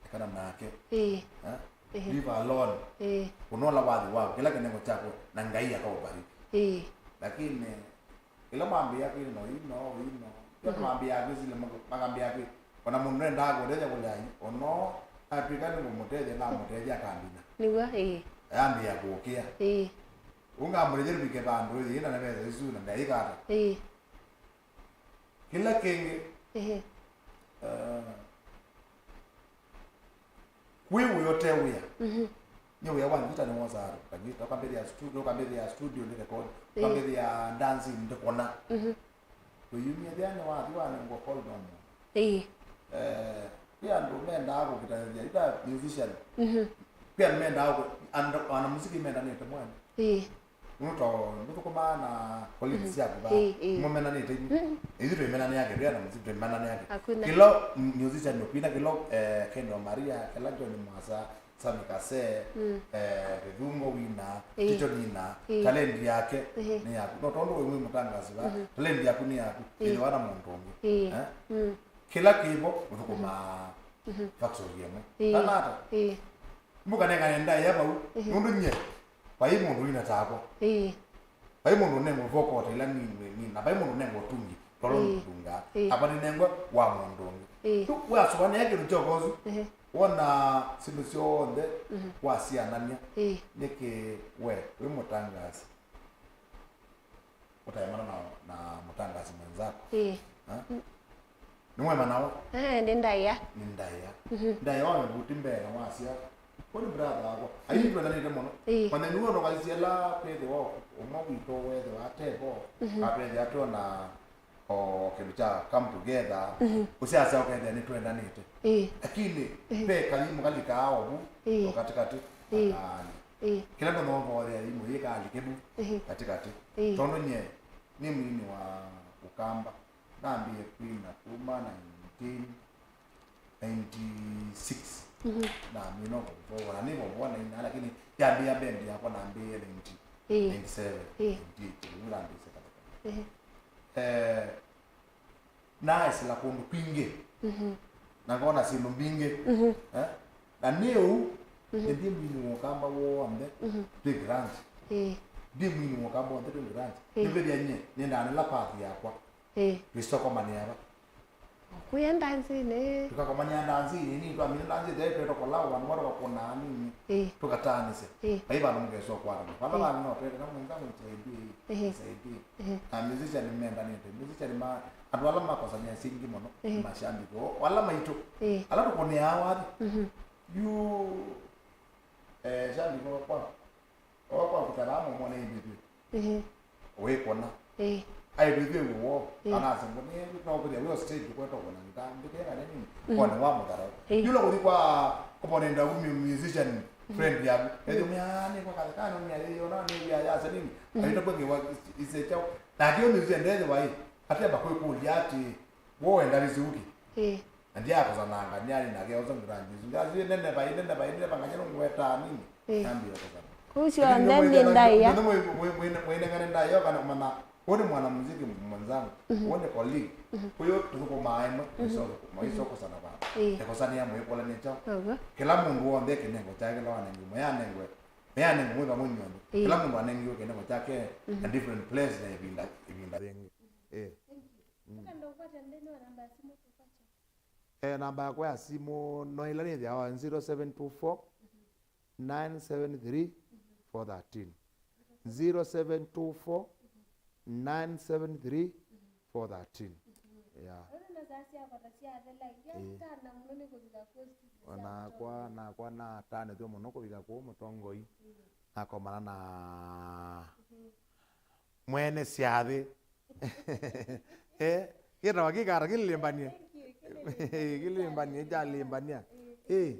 ekana nake. Ĩĩ. Eh? Ĩĩ. Leave alone. Ĩĩ. Ũnola wathi waku, kĩla kĩnengo kyaku, na Ngai akaũbariki. Ĩĩ. Lakini, ĩla mambĩĩa kwĩ no, ino, ino, ĩla, mhm, mambĩĩa kwĩ sile, makambĩĩa kwĩ, ona mũndũ nendaa kũtethya kũlea, ono, atwĩka nĩ kũmũtethya, namũtethya akambina. Nĩw'o, ĩĩ. Ayambĩĩa kũkĩa. Ĩĩ. Ũngamũlethya tũvike vandũ, ĩĩ, na nĩ mesa isu, na ndaĩka ata? Ĩĩ. Kĩla kĩngĩ, ehe, eh, kwĩ wĩa ũte wĩa. Mhm. Nĩ wĩa wa ngita nĩwosaa andũ. Kanyita, ũkambĩthĩa studio, ũkambĩthĩa studio nĩ record, ĩĩ, ũkambĩthĩa dancing ndĩkona. Mhm. Wĩyumya thĩanĩ wathi wanengwa call no mũndũ. Ĩĩ. Eh, kwĩ andũ mendaa kũkitanĩthya, ita musician. Mhm. Kwĩ andũ mendaa kũ-, andũ, ana muziki mendanĩte mwene. Ĩĩ. Nũndũ to ndũthũkũmaa na colleagues, mhm, syaku vaa. Ĩĩ, ĩĩ. Mũmenanĩte inyu. Mm. Ithu twĩmenanĩake, twĩ ana muziki twĩmenanĩake. Hakuna. Kĩla musician ũkwina, kĩla, eh, Ken wa Maria, kĩla John Mwasa, Sami Kase, mm, eh, Kĩthungo wina, ĩĩ, Tito nina, ĩĩ, talent yake, ĩĩ, nĩ yaku. No tondũ wĩ mwĩ mũtangaasi vaa, mhm, talent yaku nĩ yaku, ĩĩ, ĩthĩwa na mũndũ ũngĩ. Ĩĩ. Eh? Mm. Kĩla kĩvo ũthũkũmaa, mhm, factory ĩmwe. Ĩĩ. Kana ata? Ĩĩ. Mũkanengane ndaĩa vau, mhm, nũndũ nyie, vai mũndũ wina takwa. Ĩĩ. Vai mũndũ ũnengwa vocal ta ila ni, ni, ni, na vai mũndũ ũnengwa ũtungi, tondũ, ĩĩ, ndungaa. Ĩĩ. Ava nĩnengwa wa mũndũ ũngĩ. Ĩĩ. Tu wasũanĩa kĩndũ kyoko ũsu, ehe, wona syĩndũ syonthe, mhm, wasianany'a. Ĩĩ. Nĩkĩ we, wĩ mũtangaasi, ũtaemana na, na mũtangaasi mwenzako? Ĩĩ. Ha? Mm. Nĩwema nawe? Eh, nĩ ndaĩa. Nĩ ndaĩa. Mhm. Ndaĩa wa mĩvuti mbee na wasya, "Ũyũ nĩ brother wakwa." Aini twendanĩte mũno. Ĩĩ. Manya nĩwona ũkaisya la kwĩthĩwa ũmwe witũ wethĩwa atevo, mhm, atwethĩa twona o kĩndũ kya come together, mhm, ũsyasya ũkethĩa nĩtwendanĩte. Ĩĩ. Lakini, ĩĩ, ve kathimũ kalikaa ovu, ĩĩ, o katĩkatĩ, ĩĩ, akaani. Ĩĩ. Kĩla ndũnovothea thimũ yĩkalike vu, ĩĩ, katĩkatĩ. Ĩĩ. Tondũ nyie, nĩ mwini wa Ũkamba. Nambĩĩe kwina kuma nineteen ninety-six. Mhm. Namina ũkomboa, na nĩ ũkomboa naina, lakini yambĩĩa bendi yakwa nambĩĩe ninety, ĩĩ, ninety-seven, ĩĩ, ninety-eight, nĩu nambĩĩsye katika. Ĩĩ. Eh, naesĩla kũndũ kwingĩ. Mhm. Na ngona syĩndũ mbingĩ. Mhm. Eh? Na nĩ ũu, mhm, ĩndĩ mwini wa Ũkamba w'onthe, mhm, twĩ grant. Ĩĩ. Ndi mwini mũka bonthe twĩ grant. Ĩĩ. Nĩvĩthya nyie, nĩndanĩla path yakwa. Ĩĩ. Tũisokomanĩa va. Kuya ndanzinĩ. Tũkakomanĩa ndanzinĩ, nĩ twamina ndanzi ĩthe twetwa kũlawa, vandũ va tũkakũnaa nini. Ĩĩ. Tũkataanĩsya. Ĩĩ. Vai vandũ mũkesa ũkwatana. Vala Ĩĩ. Vandũ no twetana mwenzangu nisaidie hii, Ĩĩ. nisaidie. Ĩĩ. Na musician nĩmendanĩte. Musician ma, andũ ala makosania singi mũno, Ĩĩ. mashabiki. O, ala maitũ. Ĩĩ. Ala tũkũnĩaa wathi. Mhm. Yu, eh, shabiki wakwa. Oka kũtara amwe mwana ĩndĩtw'e. Ĩĩ. Wĩkũna. Ĩĩ. Aĩtwĩthw'e wĩw'o. Ĩĩ. Kana asengwa nĩ no kũthĩa wĩo stage kwetwa kũna ngita mbĩkĩra nini. Mhm. Kone wa mũthara. Ĩĩ. Yula kũthi kwa kũbonenda ku mu- musician friend yaku. Ethĩ mwana kwa kale kana mwana yona nĩ ya ya sanini. Mhm. Aita kwa ngiwa ise chao. Na kio musician ndethe wai. Ateba kwĩkũlya ati, "Wo wenda risiuki?" Ĩĩ. Na ndiakosananga, ndiali nake osa ngura Jesu. Ngasi nene bai, nene bai, nene banganya nungweta nini? Ĩĩ. Nambia kosana. Kũu syonthe nĩ ndaĩa. Mwinengane ndaĩa kana kumana. Ũyũ nĩ mwanamuziki mwenzangu. Mhm. Ũyũ nĩ colleague. Mhm. Ũyũ tuko maemwe. Mhm. Maiso kosana bana. Ĩĩ. Nikosania mwikula nicho. Ũguo. Kila mũndũ wonthe kinengo chake la wanengi mwe anengwe. Mwe anengwe mwe vamwe nyondo. Ĩĩ. Kila mũndũ anengiwe kinengo chake Mhm. a different place na ibinda ibinda ringi. Ĩĩ. Thank you. Mm. Ũkenda ũkwata nthĩnĩ wa namba ya simũ tũkwatya. Eh, namba yakwa ya simũ no ĩla nĩthĩawa zero seven two four, nine seven three, four thirteen. Zero seven two four, nine seven three, four thirteen. Yeah. Ũndũ na saa syakwata syathela, Ĩĩ. Ndyatana mũno nĩ kũvika kũo studio sya Onakwa, Mũtongoi. Nakwa natanĩtwe mũno kũvika kũu Mũtongoi. Ĩĩ. Nakomana na Mhm. mwene syathĩ. Eh, kĩtawa kĩkata kĩlĩmbanie. Thank you, kĩlĩmbanie. Kĩlĩmbanie, kyalĩmbania. Eh.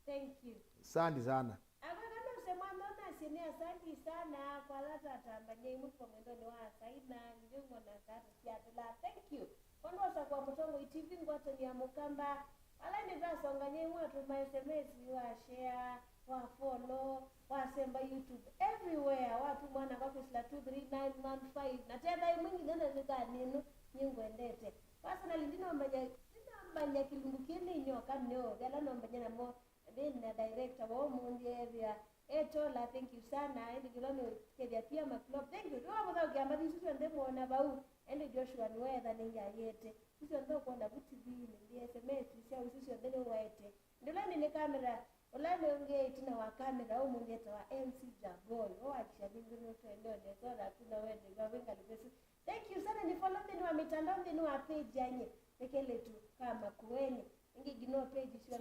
Thank you. Asante sana. Akwa kana ũsemwa no nasye nĩ asante sana kwa ala twatambany'a imwe kwa mwendonĩ wa asaina, ndio ngona saa tũsyathela. Thank you. Kwondũ wa sakwa Mũtongoi T V ngwatanĩa Mũkamba. Ala ĩndĩ twasongany'a imwe atũma S M S, wa share, wa follow, wasemba YouTube, everywhere, watuma namba kwĩsĩla two three nine one five, na tetha ĩmwe nginya na nĩthanĩ ĩno, nĩngwendete. Personally, ndinomanya, ndinomanya kĩlungu kĩĩ nĩ nyoka nĩo, ala nombanya namo, nĩ na director wa ũmũnthĩ ethĩa, etola, thank you sana, ĩndĩ kĩla nĩkethĩa pia Maclop, thank you, nĩwavũtha ũkĩamba isu syonthe mwona vau, ĩndĩ Joshua nĩweetha nĩngayete, isu syonthe ũkwona vu T V-inĩ, ndi S M S syau isu syonthe nĩwaete, ndĩla nĩ kamera, Ũla nĩ ũngĩ ĩtina wa kamera ũmũnthĩ etawa M C Jaboy. Ũwakisha nĩngĩ nũtwendeo nesa ona kuna wende kwa wĩ ngalĩko ĩsu. Thank you sana, nĩ follow nthĩnĩ wa mitandao, nthĩnĩ wa page yanye. Nĩ kelĩtu ka Makueni. Ĩngĩ nginya page syo.